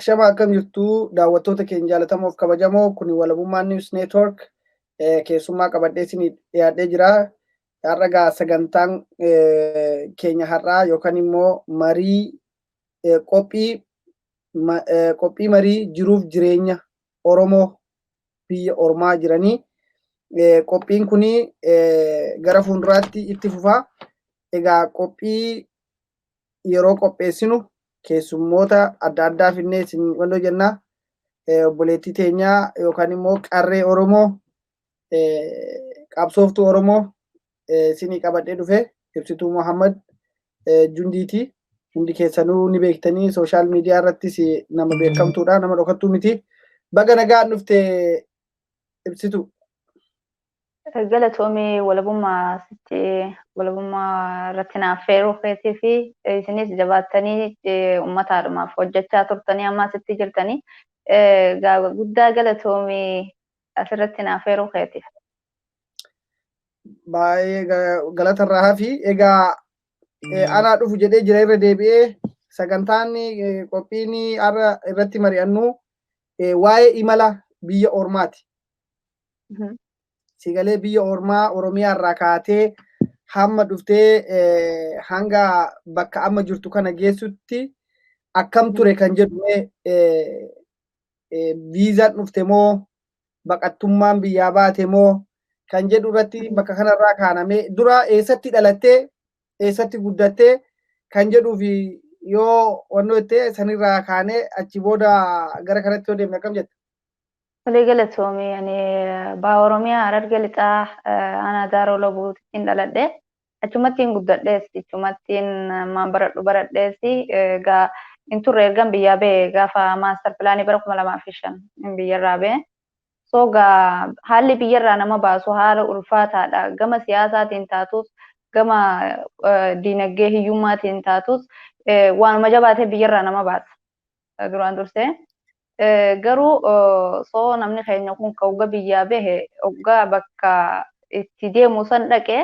Ashama, akkam jirtu daawwattoota keenya jaalatamoof kabajamoo? Kuni Walabummaa News Network, keessummaa qabadhee isinii dhiyaadhee jira. Har'a gaa sagantaan keenya har'aa yookaan immoo marii qophii qophii marii jiruuf jireenya Oromoo biyya ormaa jiranii. Qophiin kuni gara fuulduraatti itti fufaa. Egaa qophii yeroo qopheessinu keessummoota adda addaa finnee isin walloo jennaa. Obboleettii teenyaa yookaan immoo qarree Oromoo, qabsooftuu Oromoo isinii qabadhee dhufe, Ibsituu Muhammad Jundiiti. Hundi keessanuu ni beektanii, social media irrattis nama beekamtuudha, nama dhokattuu miti. Baga nagaan dhufte, Ibsituu. Galatoomii Walabummaa, sitti Walabummaa irratti naaf feeruu keetii fi isinis jabaattanii uummataadhumaaf hojjechaa turtanii amma asitti jirtanii, guddaa galatoomii asirratti naaf feeruu keetiif. Baay'ee galatarraa hafi. Egaa anaa dhufu jedhee jira irra deebi'ee. Sagantaan qophiin har'a irratti mari'annu waa'ee imala biyya ormaati. Sigalee biyya ormaa Oromiyaa irraa kaatee hamma dhuftee hanga bakka amma jirtu kana geessutti akkam ture kan jedhu, viizaan dhufte moo baqattummaan biyyaa baate moo kan jedhu irratti bakka kanarraa kaanamee, dura eessatti dhalattee, eessatti guddattee kan jedhuu fi yoo wannoo jettee sanirraa kaanee achi booda gara kanatti yoo deemne akkam jetta? Tolee, galatoomii. Ani baha Oromiyaa, Harargee Lixaa, aanaa Daaroo Labuutti dhaladhe. Achumatti hin guddadhees, achumatti maan baradhu baradhees. Egaa hin turre ergan biyyaa ba'e, gaafa master planii bara 2005 biyyarraa ba'e. So gaa haalli biyyarraa nama baasu haala ulfaataadha. Gama siyaasaatiin taatus, gama diinagdee hiyyummaatiin taatus, waanuma jabaatee biyyarraa nama baasa. Duraan dursee. Garuu soo namni keenya kun ka hogga biyyaa bahe, hoggaa bakka itti deemu san dhaqee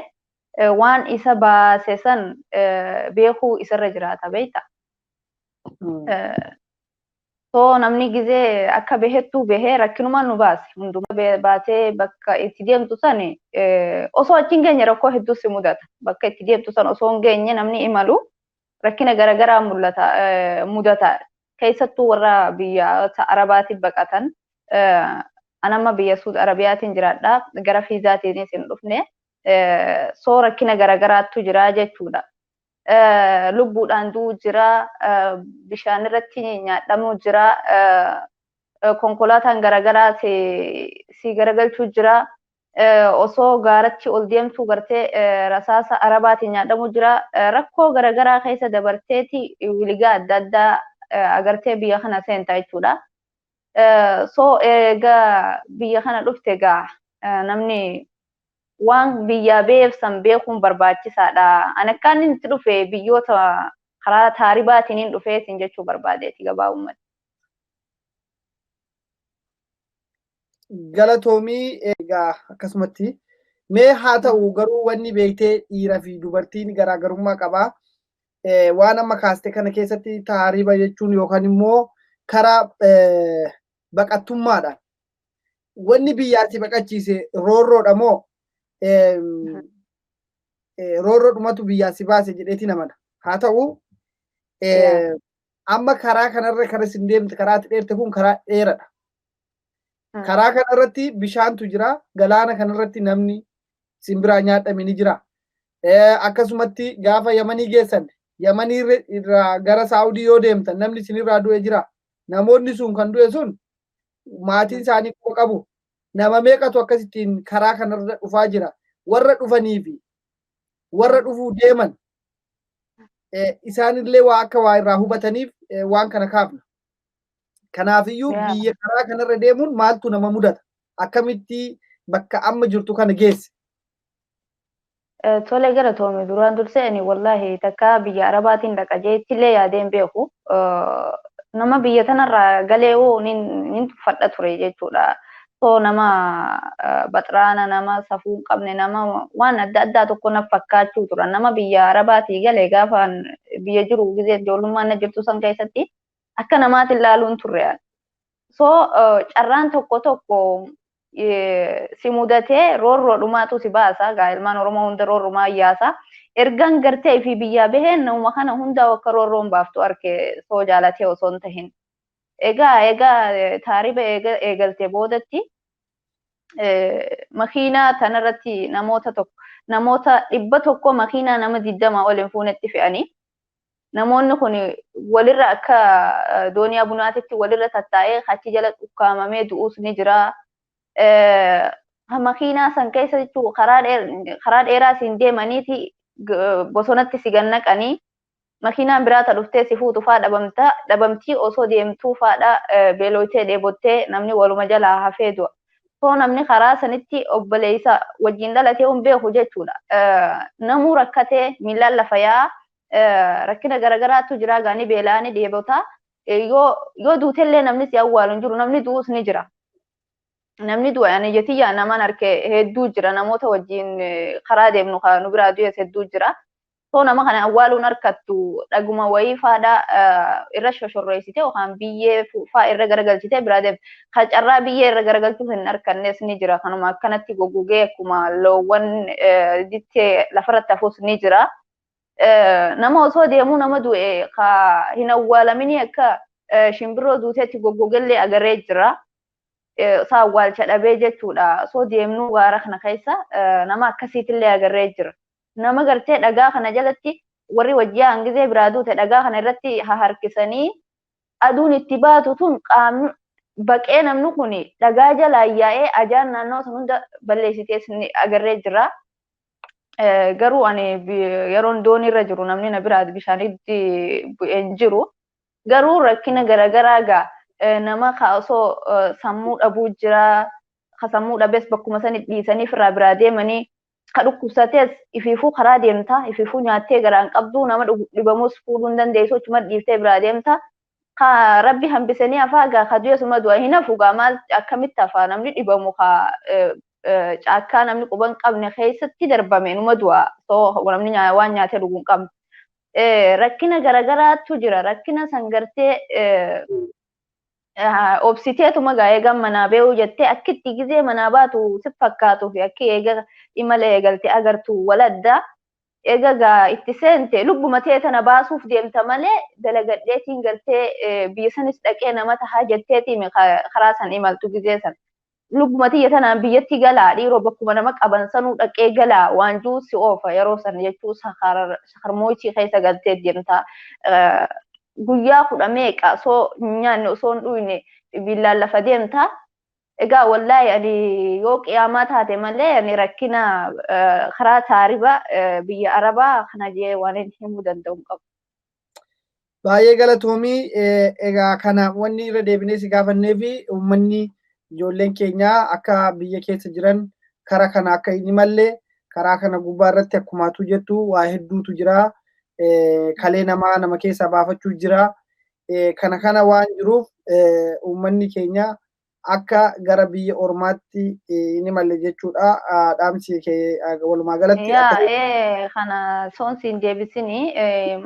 waan isa baase san beekuu isarra jiraata, beekta. So namni gizee akka bahettuu bahee rakkinumaan nu baase, hundumaa baatee bakka itti deemtu san osoo achi hin geenye rakkoo hedduu si mudata. Bakka itti deemtu san osoo hin geenye namni imalu rakkina garaagaraa mul'ata, mudata. Keessattuu warra biyya Arabaatiif baqatan. Anamma biyya Suud Arabiyaatiin jiraadha. Gara fiizaatiinis hin dhufne. So rakkina garaagaraatu jira jechuudha. Lubbuudhaan du'uu jira, bishaan irratti nyaadhamuu jira, konkolaataan garaagaraa si garagalchuu jira. Osoo gaaratti ol deemtu gartee rasaasa Arabaatiin nyaadhamuu jira. Rakkoo garaagaraa keessa dabarteeti wiligaa adda addaa agartee biyya kana seenta jechuudha. So egaa biyya kana dhufte, egaa namni waan biyyaa beef san beekuun barbaachisaadha. Ani akkaan inni itti dhufe biyyoota karaa taaribaatiin hin dhufeetiin jechuu barbaadeeti gabaabumatti. Galatoomii. Egaa akkasumatti mee haa ta'u, garuu wanni beektee dhiiraa fi dubartiin garaagarummaa qabaa. Waan amma kaaste kana keessatti taariba jechuun yookaan immoo karaa baqattummaadhaan wanni biyyaatti baqachiise roorroodha moo roorroodhumatu biyyaa si baase jedheeti namana. Haa ta'u, amma karaa kanarra kara isin deemte, karaa ati dheerte kun karaa dheeradha. Karaa kanarratti bishaantu jira. Galaana kanarratti namni simbiraa nyaadhame ni jira. Akkasumatti gaafa Yamanii geessan, Yamanii irraa gara Saawudii yoo deemtan namni isinirraa du'e jira. Namoonni sun kan du'e sun maatiin isaanii quba qabu. Nama meeqatu akkasittiin karaa kanarra dhufaa jira? Warra dhufanii fi warra dhufuu deeman isaanillee waa akka waa irraa hubataniif waan kana kaafna. Kanaafiyyuu biyya karaa kanarra deemuun maaltu nama mudata? Akkamitti bakka amma jirtu kana geesse? Tole, galatoome. Duraan dursee ani wallaahi takka biyya Arabaatiin dhaqa jeettillee yaadeen beeku. Nama biyya tanarraa galee hoo nin tuffadha ture jechuudha. So nama baxraana, nama safuu hin qabne, nama waan adda addaa tokko na fakkaachuu turan. Nama biyya Arabaatii galee gaafaan biyya jiru gizee ijoollummaan na jirtu san keessatti Akka namaatiin laaluun turre. So carraan tokko tokko si mudatee roorroo dhumaatu si baasa. Gaa ilmaan Oromoo hunda roorrumaa yaasa. Ergaan gartee fi biyyaa baheen nama kana hundaa akka roorroon baaftu arke soo jaalatee osoo hin tahin. Egaa taariba eegalte boodatti makiinaa tanarratti namoota tokko namoota 100 makiinaa nama 20 ol hin fuunetti fe'anii namoonni kun walirra akka dooniyaa bunaatitti walirra tattaa'ee achi jala ukkaamamee du'uus ni jira. Makiinaa san keessa jechuun karaa dheeraa siin deemaniiti bosonatti si gannaqanii makiinaan biraa ta dhuftee si fuutu faa dhabamtii osoo deemtuu faadha beeloytee dheebottee namni waluma jalaa hafee du'a. So namni karaa sanitti obboleessa wajjin dhalatee hin beeku jechuudha. Namuu rakkatee miilaan lafa yaa'a rakkina garagaraatu jira gaanii beela'anii dheebotaa. Yoo duutellee namni si awwaalu hin jiru namni du'us ni jira. Namni du'a ani jetiyyaa namaan arke hedduu jira namoota wajjin karaa deemnu nu biraa du'es hedduu jira. So nama kana awwaaluun harkattu dhaguma wayii faadha irra shoshorreessite yookaan biyyee faa irra garagalchite biraa deemte. Ka carraa biyyee irra garagalchuuf hin harkannes ni jira. Kanuma akkanatti goggogee akkuma loowwan dittee lafarratti hafus ni jira. Nama osoo deemuu nama du'e ka hin awwaalaminii akka shimbirroo duuteetti goggogellee agarree jira. Isaa awwaalcha dhabee jechuudha. Osoo deemnuu gaara kana keessa nama akkasiitillee agarree jira. Nama gartee dhagaa kana jalatti warri wajjii hangizee biraa duute dhagaa kana irratti harkisanii aduun itti baatu tun qaamni baqee namni kun dhagaa jalaa yaa'ee ajaan naannoo sun hunda balleessitees agarree jira. Garuu ani yeroon doonii irra jiru namni na biraa bishaanitti bu'ee hin jiru. Garuu rakkina garaagaraa gaa nama osoo sammuu dhabuu jira. Ka sammuu dhabees bakkuma sani dhiisanii firraa biraa deemanii ka dhukkubsatees ifiifuu karaa deemta ifiifuu nyaattee garaan qabdu nama dhibamus fuudhuu hin dandeessu achuma dhiiftee biraa deemta. Ka rabbi hambisanii hafaa gaa ka du'e suma du'a hin hafu gaa maal akkamitti hafaa namni dhibamu ka caakkaa namni quba hin qabne keessatti darbame numa du'a soo namni waan nyaatee dhuguu hin qabne. Rakkina garagaraatu jira rakkina san gartee obsiteetuma gaa eegan manaa bee'uu jettee akkitti gizee manaa baatu si fakkaatuu fi akki eega imala eegalte agartu waladda. Eega gaa itti seente lubbuma tee tana baasuuf deemta malee dalagadheetiin gartee biyya sanis dhaqee nama tahaa jetteetiin karaa san imaltu gizee san. Lubbuma tiyya tanaan biyyatti galaa dhiiroo bakkuma nama qaban sanuu dhaqee galaa waanjuu si oofa yeroo san jechuu sakarmoochii keessa galtee deemta. Guyyaa 10 meeqa osoo nyaanne osoo hin dhuyne billaan lafa deemta. Egaa wallaahi ani yoo qiyaamaa taate malee ani rakkina karaa taariba biyya Arabaa kana jee waan hin himuu danda'u hin qabu. Baay'ee galatoomii egaa kana wanni irra deebinee si gaafannee fi uummanni ijoolleen keenyaa akka biyya keessa jiran karaa kana akka hin imalle karaa kana gubbaa irratti akkumaatu jettu waa hedduutu jira. Kalee namaa nama keessaa baafachuu jira. Kana kana waan jiruuf uummanni keenya akka gara biyya ormaatti hin imalle jechuudha. Dhaamsi kee walumaa galatti. Yaa kana soon siin deebisini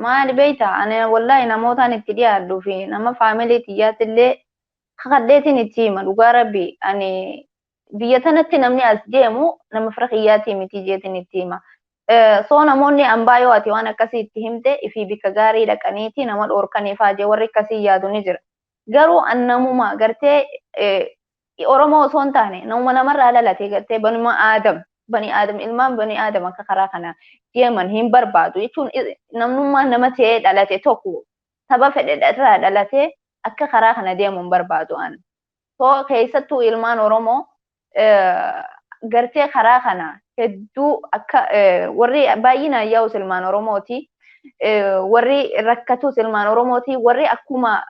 maali beekta ani wallaahi namootaan itti dhiyaadhu fi nama faamilii xiyyaatti illee kakadheetiin itti hima dhugaa rabbi ani biyya tanatti namni as deemu nama fira kiyyaatii miti jeetiin itti hima. So namoonni ambaa yoo ati waan akkasii itti himte ifii bikka gaarii dhaqaniiti nama dhoorkanii faajee warri akkasii yaadu ni jira. Garuu an namuma gartee Oromoo osoo hin taane namuma namarraa dhalatee gartee banuma Aadam bani Aadam ilmaan bani Aadam akka karaa kana deeman hin barbaadu jechuun namnummaan nama ta'ee dhalate tokko saba fedhe irraa dhalatee akka karaa kana deemu hin barbaadu an. So keessattuu ilmaan Oromoo gartee karaa kana hedduu akka warri baay'inaan yaa'us ilmaan Oromooti. Warri rakkatus ilmaan Oromooti. Warri akkuma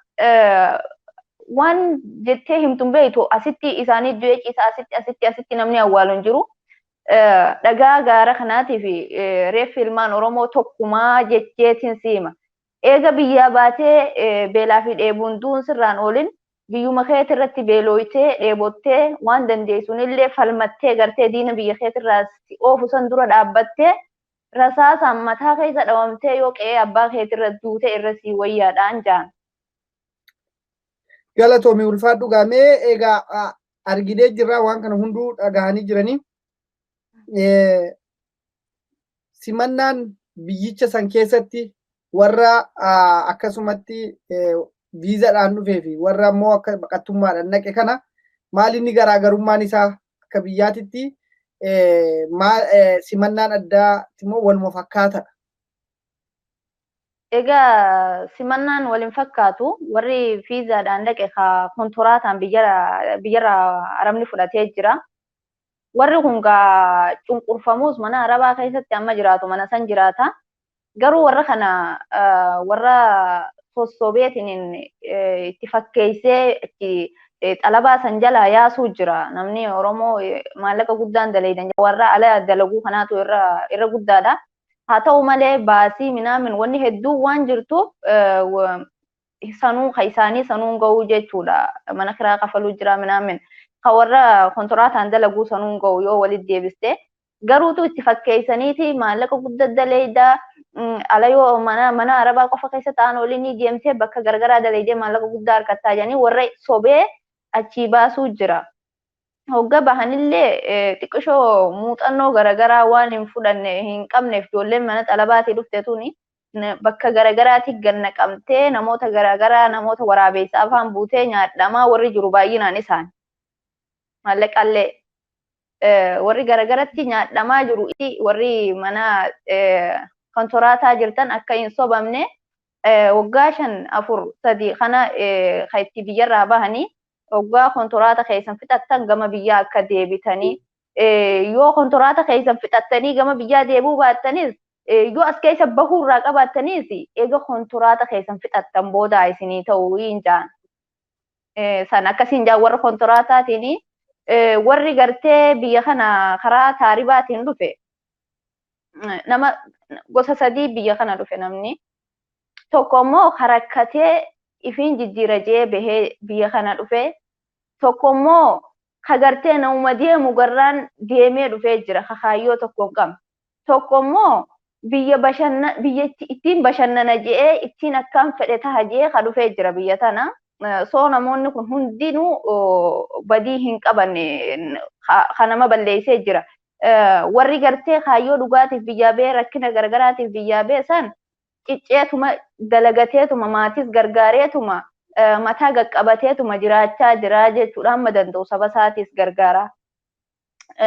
waan jettee himtu hin beektu asitti isaanii du'ee ciisa asitti asitti asitti namni awwaalu hin jiru. Dhagaa gaara kanaatii fi reeffi ilmaan Oromoo tokkumaa jecheetiin siima. Eega biyyaa baatee beelaa fi dheebuun du'uun sirraan oolin biyyuma keeti irratti beelooytee dheebottee waan dandeessuun illee falmattee gartee diina biyya keetirraa si oofu san dura dhaabbattee rasaasaan mataa keessa dhawamtee yoo qe'ee abbaa keetirra duute irra sii wayyaadhaan jaan. Galatoomii ulfaadhu gaamee egaa arginee jirra waan kana hunduu dhagahanii jiranii. Simannaan biyyicha san keessatti warra akkasumatti viizaadhaan dhufee fi warra ammoo akka baqattummaadhaan naqe kana maal inni garaagarummaan isaa akka biyyaatitti simannaan addaa immoo waluma fakkaatadha? Egaa simannaan waliin fakkaatu. Warri viizaadhaan dhaqe kontoraataan biyyarraa arabni fudhatee jira. Warri kun gaa cunqurfamuus mana arabaa keessatti amma jiraatu mana san jiraata. Garuu warra kana warra sossobeetiin itti fakkeessee xalabaa san jalaa yaasuu jira. Namni Oromoo maallaqa guddaan dalagan warra ala dalaguu kanaatu irra guddaadha. Haa ta'u malee baasii minaamin wanni hedduu waan jirtuuf sanuu ka isaanii sanuun ga'uu jechuudha. Mana kiraa kafaluu jira minaamin. Ka warra kontoraataan dalaguu sanuun ga'u yoo walitti deebiste. Garuutu itti fakkeessaniiti maallaqa guddaa daleeydaa ala yoo mana arabaa qofa keessa ta'an waliin ni deemtee bakka garagaraa daleeydee maallaqa guddaa argattaa jedhanii warra sobee achii baasuu jira. Hogga bahanillee xiqqishoo muuxannoo garagaraa waan hin fudhanne hin qabneef ijoolleen mana xalabaatii dhufte tuni bakka garagaraatti gannaqamtee namoota garagaraa namoota waraabeessaa afaan buutee nyaadhamaa warri jiru baay'inaan isaan. Maallaqallee warri garagaratti nyaadhamaa jiru warri mana kontoraataa jirtan akka hin sobamne waggaa 5 4 3 kana kan itti biyyarraa bahanii waggaa kontoraata keessan fixattan gama biyyaa akka deebitanii yoo kontoraata keessan fixattanii gama biyyaa deebuu baattanis yoo as keessa bahuurraa qabaattanis eega kontoraata keessan fixattan booda isinii ta'uu hin jaan. San akkasiin jaan warra kontoraataatiin warri gartee biyya kana karaa taaribaatiin dhufe nama gosa sadii biyya kana dhufe namni. Tokko immoo karakkatee ifiin jijjiira jee bahee biyya kana dhufe. Tokko immoo kagartee namuma deemu garraan deemee dhufee jira kakaayyoo tokko hin qabne. Tokko immoo biyya biyya ittiin bashannana jee ittiin akkaan fedhe taha jee ka dhufee jira biyya tana. Soo namoonni kun hundinuu badii hin qaban ka nama balleessee jira. Warri gartee kaayyoo dhugaatiif biyyaa ba'ee rakkina garagaraatiif biyyaa ba'e san cicceetuma dalagateetuma maatis gargaareetuma mataa qaqqabateetuma jiraachaa jira jechuudha hamma danda'u saba isaatis gargaara.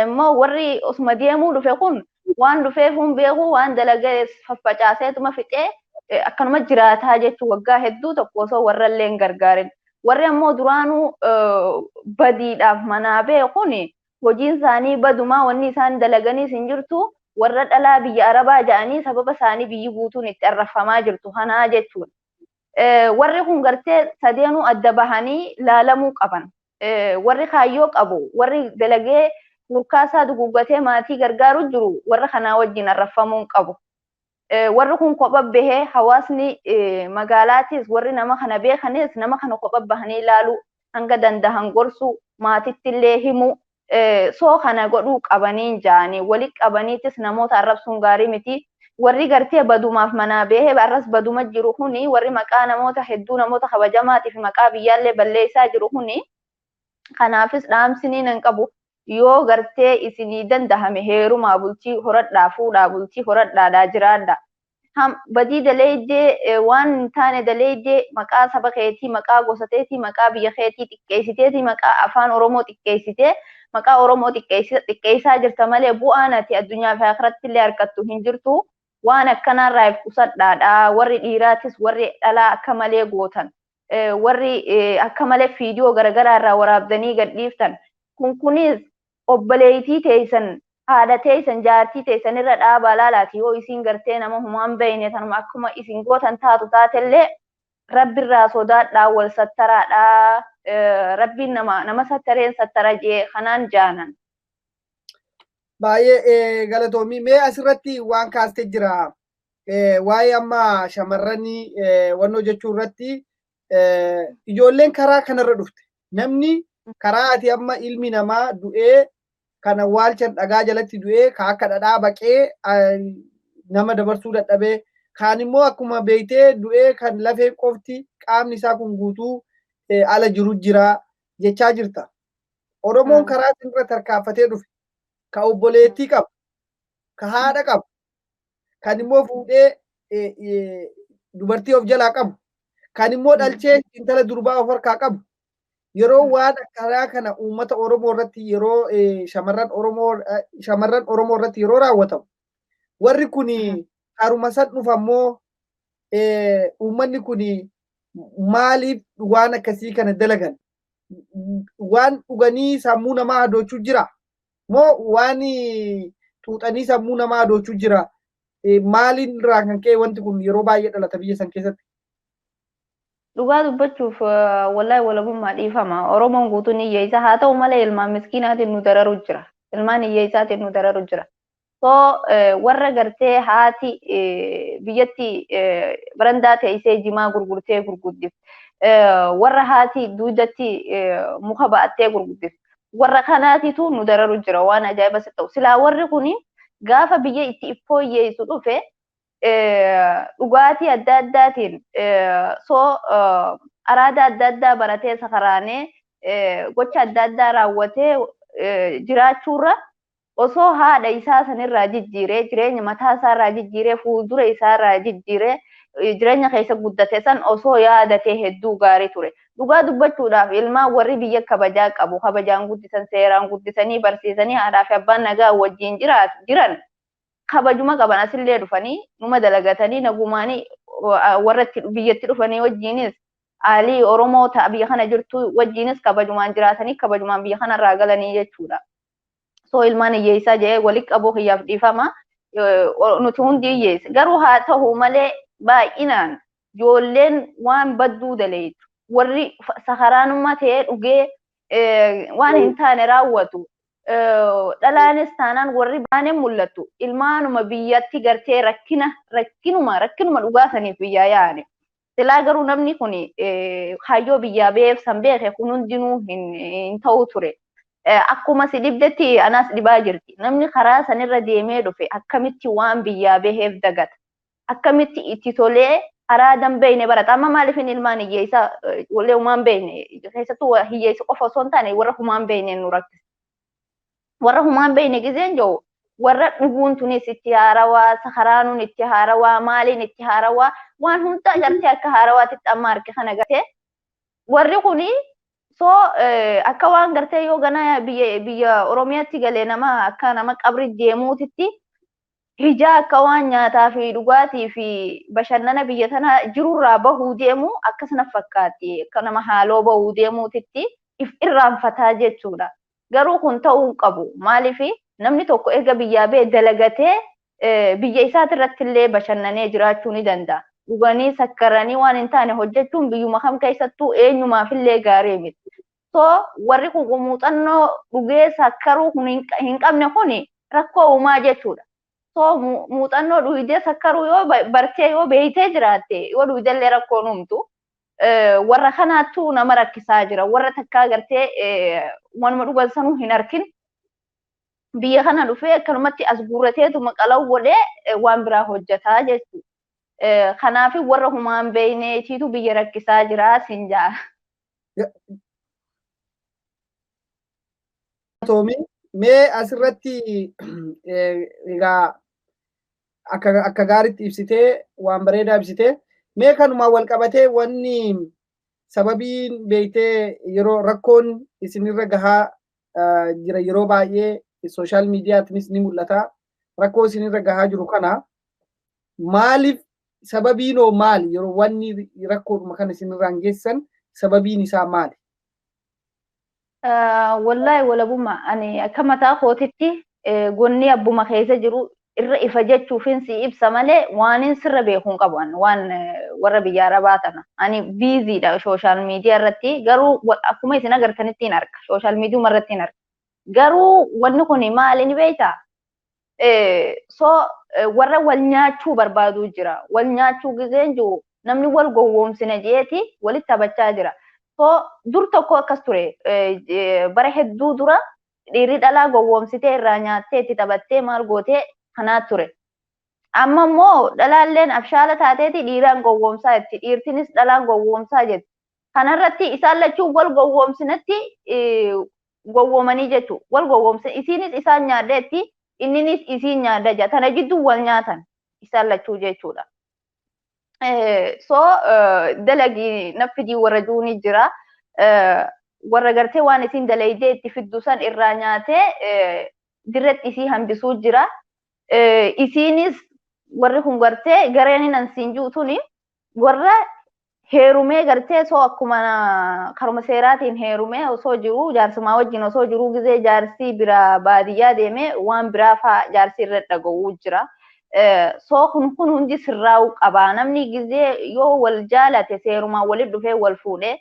Immoo warri osuma deemuu dhufe kun waan dhufeef hin beeku waan dalagee faffacaaseetuma fixee akkanuma jiraataa jechuun waggaa hedduu tokko osoo warra illee hin gargaarin. Warri ammoo duraanuu badiidhaaf manaa ba'e kun hojiin isaanii badumaa wanni isaan dalaganiis hin jirtu warra dhalaa biyya arabaa jedhanii sababa isaanii biyyi guutuun itti arrafamaa jirtu kanaa jechuudha. Warri kun gartee sadeenuu adda bahanii laalamuu qaban. Warri kaayyoo qabu warri dalagee murkaasaa duguuggatee maatii gargaaru jiru warra kanaa wajjin arrafamuu hin qabu. Warri kun kopha bahee hawaasni magaalaatis warri nama kana beekanis nama kana kopha bahanii ilaaluu hanga dandahan gorsuu maatitti illee himuu soo kana godhuu qabanii jaanii walitti qabaniitis namoota arrabsuun gaarii miti. Warri gartee badumaaf manaa bahee arras baduma jiru kuni warri maqaa namoota hedduu namoota kabajamaatiif maqaa biyyaallee balleessaa jiru kuni kanaafis dhaamsinii nan qabu. Yoo gartee isinii dandahame heerumaa bultii horadhaa fuudhaa bultii horadhaadhaa jiraadha. Badii daleeydee waan hin taane daleeydee maqaa saba keetii maqaa gosa keetii maqaa biyya keetii xiqqeessiteetii maqaa afaan Oromoo xiqqeessitee maqaa Oromoo xiqqeessaa jirta malee bu'aan ati addunyaa fi akhiratti illee argattu hin jirtu. Waan akkanaarraa if qusadhaadha. Warri dhiiraatis warri dhalaa akka malee gootan warri akka malee fiidiyoo garagaraa irraa waraabdanii gadhiiftan kun kunis obboleettii teessan haadha teessan jaartii teessan irra dhaabaa laalaati yoo isin gartee nama humaan beekne tanuma akkuma isin gootan taatu taatellee rabbirraa sodaadhaa wal sattaraadhaa rabbiin nama sattareen sattara jee kanaan jaanan. Baay'ee galatoomii mee asirratti waan kaastee jira waa'ee amma shamarranii wannoo jechuu irratti ijoolleen karaa kanarra dhufte namni karaa ati amma ilmi namaa du'ee kana waalchan dhagaa jalatti du'ee ka akka dhadhaa baqee nama dabarsuu dadhabee kaan immoo akkuma beektee du'ee kan lafee qofti qaamni isaa kun guutuu Ala jiru jira jechaa jirta. Oromoon karaa irra tarkaanfatee dhufe ka obboleettii qabu, ka haadha qabu, kan immoo fuudhee dubartii of jalaa qabu, kan immoo dhalchee intala durbaa of harkaa qabu. Yeroo waan akkanaa kana uummata Oromoo irratti, yeroo shamarran Oromoo irratti yeroo raawwatamu, warri kun haruma san dhufammoo, uummanni kun maaliif waan akkasii kana dalagan? Waan dhuganii sammuu namaa hadoochuu jira moo waan xuuxanii sammuu namaa hadoochuu jira? Maaliin irraa kan ka'e wanti kun yeroo baay'ee dhalata biyya san keessatti? Dhugaa dubbachuuf, wallahi, walabummaa, dhiifama. Oromoon guutuun hiyyeessa haa ta'u malee ilmaan miskiinaatiin nu dararu jira. Ilmaan hiyyeessaatiin nu dararu jira. So warra gartee haati biyyatti barandaa teessee jimaa gurgurtee gurguddifte. Warra haati duudatti muka ba'attee gurguddifte. Warra kanaatitu nu dararu jira, waan ajaa'iba si ta'u. Silaa warri kuni gaafa biyya itti fooyyeessu dhufe dhugaatii adda addaatiin so araada adda addaa baratee sakaraanee gocha adda addaa raawwatee jiraachuurra, osoo haadha isaa sanirraa jijjiiree, jireenya mataa isaarraa jijjiiree, fuuldura isaarraa jijjiiree, jireenya keessa guddate san osoo yaadatee hedduu gaarii ture. Dhugaa dubbachuudhaaf, ilmaan warri biyya kabajaa qabu, kabajaan guddisan, seeraan guddisanii barsiisanii, haadhaa fi abbaan nagaa wajjin jiran kabajuma qaban, asillee dhufanii numa dalagatanii nagumaanii warra biyyatti dhufanii wajjiinis, aalii Oromoo ta'a biyya kana jirtu wajjiinis kabajumaan jiraatanii kabajumaan biyya kanarraa galanii jechuudha. So ilmaan hiyyeessaa jedhee walitti qabuu kiyyaaf dhiifama. Nuti hundi hiyyeessa. Garuu haa ta'u malee baay'inaan ijoolleen waan badduu daleetu, warri sakaraanummaa ta'ee dhugee waan hin taane raawwatu, dhalaanis taanaan warri baaneen mul'attu ilmaanuma biyyatti gartee rakkina rakkinuma dhugaasaniif biyyaa yaa'ani. Silaa garuu namni kun kaayyoo biyyaa beef san beeke kun hundinuu hin ta'u ture. Akkuma si dhibdetti anaas dhibaa jirti. Namni karaa sanirra deemee dhufe akkamitti waan biyyaa baheef dagata? Akkamitti itti tolee araadan beeyne barata? Amma maaliif inni ilmaan hiyyeessa wallee humaan beeyne, keessattuu hiyyeessa qofa osoo hin taane warra humaan beeyne nu rakkisa. Warra humaan beeyne gizeen jiru, warra dhuguun tunis itti haarawaa, sakaraanuun itti haarawaa, maaliin itti haarawaa, waan hunda gartee akka haarawaatitti amma harki kana gartee warri kuni so akka waan gartee yoo gana biyya Oromiyaatti galee nama akka nama qabri deemuutitti hijaa, akka waan nyaataa fi dhugaatii fi bashannana biyya tana jirurraa bahuu deemu akkasuma fakkaatti, akka nama haaloo bahuu deemuutitti if irraanfataa jechuudha. Garuu kun ta'uu hin qabu. Maaliif? Namni tokko erga biyyaa ba'e dalagatee biyya isaati irratti illee bashannanee jiraachuu ni danda'a. Dhuganii sakkaranii waan hin taane hojjechuun biyyuma kam keessattuu eenyumaaf illee gaarii miti. So warri kun muuxannoo dhugee sakkaruu kun hin qabne kun rakkoo uumaa jechuudha. So muuxannoo dhugdee sakkaruu yoo bartee, yoo beeytee jiraatte, yoo dhugdellee rakkoon uumtu. Warra kanaattuu nama rakkisaa jira. Warra takkaa gartee wanuma dhugan sanuu hin arkin. Biyya kana dhufee akkanumatti as guurrateetuma qalaw godhee waan biraa hojjetaa jechuudha. Kanaaf warra humaan beeyneetiitu biyya rakkisaa jira sin jaa. Toomi, mee asirratti egaa akka gaariitti ibsitee, waan bareedaa ibsitee, mee kanumaan wal qabatee wanni sababiin beektee yeroo rakkoon isinirra gahaa jira, yeroo baay'ee social mediatiinis ni mul'ata. Rakkoo isinirra gahaa jiru kana maaliif, sababiinoo maali? Yeroo wanni rakkoodhuma kana isinirraan geessan sababiin isaa maali? Wallaahi, walabummaa, ani akka mataa kootitti gonni abbuma keessa jiru irra ifa jechuufin si ibsa malee waanin sirra beekuu hin qabu waan warra biyya arabaa tana. Ani busydha social media irratti, garuu akkuma isin agartanitti hin arga. Social mediuma irratti hin arga. Garuu wanni kun maali ni beektaa? So warra wal nyaachuu barbaaduu jira. Wal nyaachuu gizeen jiru namni wal gowwoomsine jeeti walitti taphachaa jira. So dur tokko akkas ture, bara hedduu dura dhiirri dhalaa gowwoomsitee irraa nyaattee itti taphattee maal gootee kanaa ture. Amma immoo dhalaalleen abshaala taateeti dhiiraan gowwoomsaa jetti. Dhiirtinis dhalaan gowwoomsaa jetti. Kanarratti isaan lachuu wal gowwoomsinatti gowwoomanii jechuudha. Wal gowwoomsin isiinis isaan nyaadheetti, inninis isiin nyaadha jira. Tana jidduu wal nyaatan isaan lachuu jechuudha. So dalagii naffidii warra juuni jira. Warra gartee waan isiin dalaydee itti fiddu san irraa nyaatee dirratti isii hambisuu jira. Isiinis warri kun gartee gareen nan siin jiru tuni warra heerumee gartee soo akkuma karuma seeraatiin heerumee osoo jiru, jaarsumaa wajjin osoo jiru, gizee jaarsii bira baadiyyaa deemee waan biraa faa jaarsii irra dhaga'uu jira. So kun hundi sirraa'uu qaba. Namni gizee yoo wal jaalate seerumaan walitti dhufee wal fuudhee,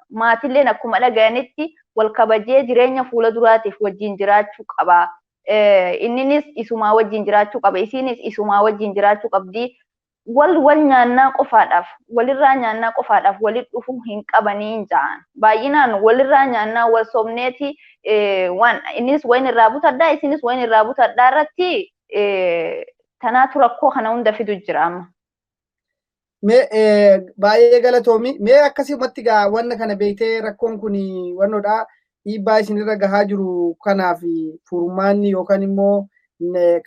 maatilleen akkuma dhaga'anitti wal kabajee jireenya fuula duraatiif wajjin jiraachuu qaba. Inninis isumaa wajjin jiraachuu qaba. Isiinis isumaa wajjin jiraachuu qabdi. Wal nyaannaa qofaadhaaf, walirraa nyaannaa qofaadhaaf walitti dhufuu hin qabanii ja'an. Baay'inaan walirraa nyaannaa wal sobneeti, waan innis wayin irraa butadhaa, isinis wayin irraa butadhaa irratti tanaatu rakkoo kana hunda fidu jira amma. Mee baay'ee galatoomi. Mee akkasumatti gaa wanna kana beektee, rakkoon kun wannoodha, dhiibbaa isinirra gahaa jiru kanaaf furmaanni yookaan immoo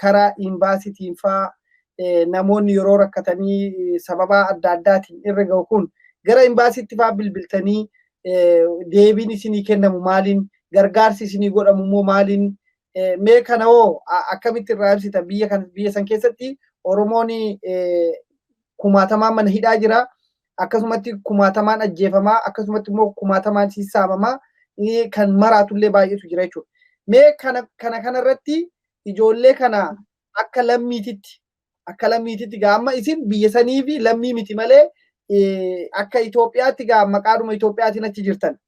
karaa imbaasiitiin faa namoonni yeroo rakkatanii sababa adda addaatiin irra gahu kun gara imbaasiitti faa bilbiltanii deebiin isinii kennamu maaliin, gargaarsi isinii godhamu immoo maaliin? Mee kana hoo akkamitti irraa ibsita? Biyya kan biyya san keessatti Oromoon kumaatamaan mana hidhaa jira, akkasumatti kumaatamaan ajjeefamaa, akkasumatti immoo kumaatamaan sissaamamaa, kan maraatullee baay'eetu jira jechuudha. Mee kana kanarratti ijoollee kana akka lammiititti gaa amma isin biyya sanii fi lammii miti malee, akka Itoophiyaatti gaa maqaadhuma Itoophiyaatiin achi jirtan.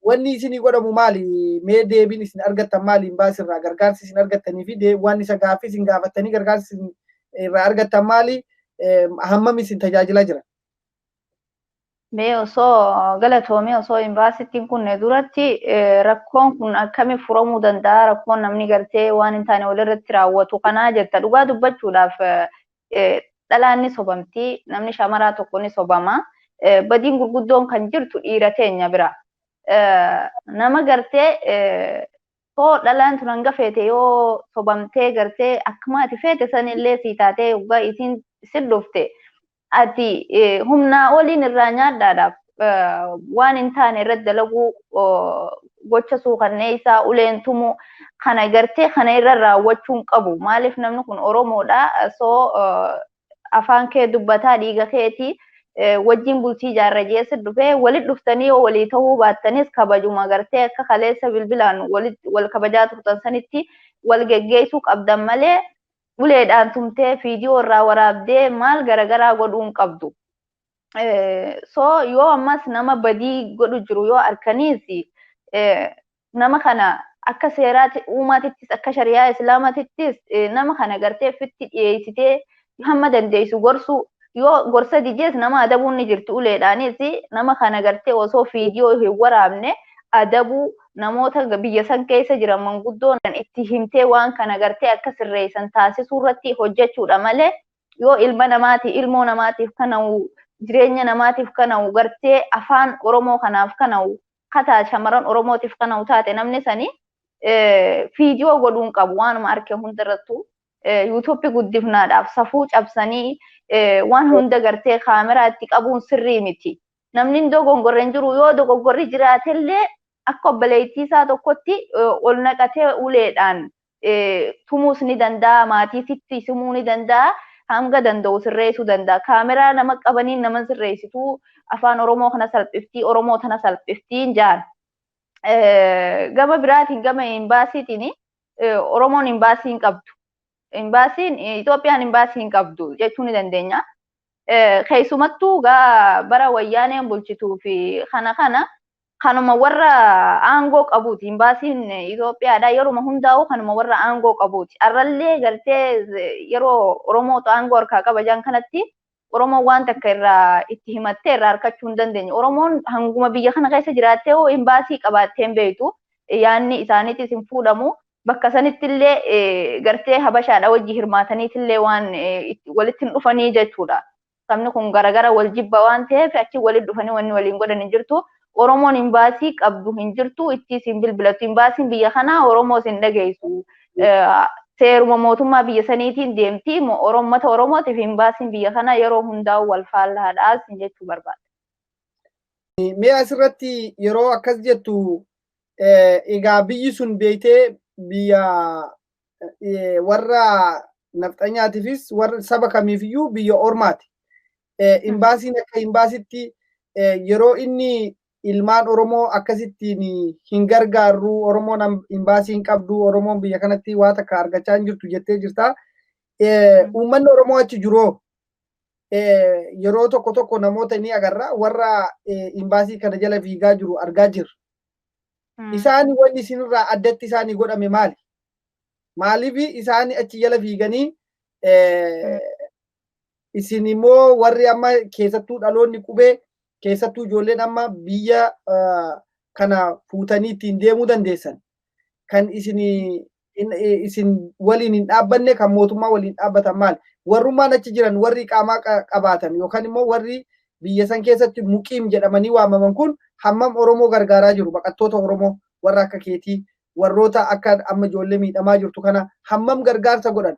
Wanni isinii godhamu maali? Mee deebiin isin argattan maali? Imbaasirraa gargaarsi isin argattanii fi waan isa gaaffii isin gaafattanii gargaarsi isin irraa argattan maali? Hammam isin tajaajilaa jira? Mee osoo galatoomee, osoo imbaasittiin kun duratti rakkoon kun akkamiin furamuu danda'a, rakkoon namni gartee waan hin taane walirratti raawwatu kanaa jetta. Dhugaa dubbachuudhaaf, dhalaan ni sobamti, namni shamaraa tokko ni sobama. Badiin gurguddoon kan jirtu dhiira teenya bira. Nama gartee soo dhalaan tun hanga feete yoo sobamtee gartee akkuma ati feete sanillee sii taatee waggaa isiin sin dhufte, ati humnaa oliin irraa nyaadhaadhaaf waan hin taane irratti dalaguu, gocha suukannee isaa uleen tumu kana gartee kana irra raawwachuu hin qabu. Maaliif? Namni kun Oromoodha. Soo afaan kee dubbataa, dhiiga keetii wajjin bultii ijaarra jeessa dhufee walit dhuftanii yoo walii ta'uu baattanis, kabajuma gartee akka kaleessa bilbilaan wal kabajaa turtan sanitti wal geggeessuu qabdan malee, uleedhaan tumtee viidiyoo irraa waraabdee maal garagaraa godhuu hin qabdu. So yoo ammas nama badii godhu jiru yoo arkaniis, nama kana akka seeraatti uumaatittis, akka shari'aa islaamaatittis nama kana gartee ofitti dhiyeessitee hamma dandeessu gorsu. Yoo gorsa dijees nama adabuun ni jirti. Uleedhaanis nama kana gartee osoo viidiyoo hin waraabne adabuu, namoota biyya san keessa jiran manguddoon itti himtee waan kana gartee akka sirreessan taasisuu irratti hojjechuudha malee, yoo ilma namaati, ilmoo namaatiif kana'u, jireenya namaatiif kana'u, gartee afaan Oromoo kanaaf kana'u, kataa shamarran Oromootiif kana'u taate, namni sani viidiyoo godhuun qabu. Waanuma arke hundarrattuu yuutuubii guddifnaadhaaf safuu cabsanii waan hunda gartee kaameraa itti qabuun sirrii miti. Namni dogongorre hin jiru. Yoo dogoggorri jiraatellee akka obboleettii isaa tokkotti ol naqatee uleedhaan tumuus ni danda'a, maatiisitti simuu ni danda'a, hanga danda'u sirreessuu danda'a. Kaameraa nama qabaniin nama sirreessituu afaan Oromoo kana salphiftii, Oromoo tana salphiftiin jaan. Gama biraatiin, gama imbaasiitiin, Oromoon imbaasii hin qabdu. Imbaasiin Itoophiyaan imbaasii hin qabdu jechuu ni dandeenya. Keessumattuu gaa bara wayyaaneen bulchituu fi kana kanuma warra aangoo qabuuti. Imbaasiin Itoophiyaadha yeruma hundaa'u kanuma warra aangoo qabuuti. Arrallee gartee yeroo Oromootu aangoo harkaa qaba jaan kanatti Oromoon waan takka irraa itti himattee irraa harkachuu hin dandeenye. Oromoon hanguma biyya kana keessa jiraattee hoo imbaasii qabaattee hin beektu. Yaanni isaaniitis hin fuudhamu. Bakka sanitti illee gartee habashaadha wajji hirmaataniitillee waan walitti hin dhufanii jechuudha. Sabni kun garagara wal jibba waan ta'eef achi walitti dhufanii wanni waliin godhan hin jirtu. Oromoon imbaasii qabdu hin jirtu, ittis hin bilbilattu. Imbaasiin biyya kanaa Oromoos hin dhageessu. Seeruma mootummaa biyya saniitiin deemti. Uummata Oromootiif imbaasiin biyya kanaa yeroo hundaa'u wal faallaadhaas jechuu barbaada. Mee asirratti yeroo akkas jettu, egaa biyyi sun beektee biyya warra nafxanyaatiifis warra saba kamiifiyyuu biyya ormaati. Imbaasiin akka imbaasitti yeroo inni ilmaan Oromoo akkasittiin hin gargaarru, Oromoon imbaasii hin qabdu, Oromoon biyya kanatti waa takka argachaa hin jirtu jettee jirta. Uummanni Oromoo achi jiroo yeroo tokko tokko namoota ni agarra, warra imbaasii kana jala fiigaa jiru argaa jirra. Isaan wanni isinirraa addatti isaanii godhame maali? Maaliif isaan achi jala fiiganii, isin immoo warri amma keessattuu dhaloonni qubee, keessattuu ijoolleen amma biyya kana fuutanii ittiin deemuu dandeessan, kan isin waliin hin dhaabbanne, kan mootummaa waliin dhaabbatan maali? Warrummaan achi jiran, warri qaamaa qabaatan yookaan immoo warri biyya san keessatti muqiim jedhamanii waamaman kun hammam Oromoo gargaaraa jiru? Baqattoota Oromoo warra akka keetii, warroota akka amma ijoollee miidhamaa jirtu kana hammam gargaarsa godhan?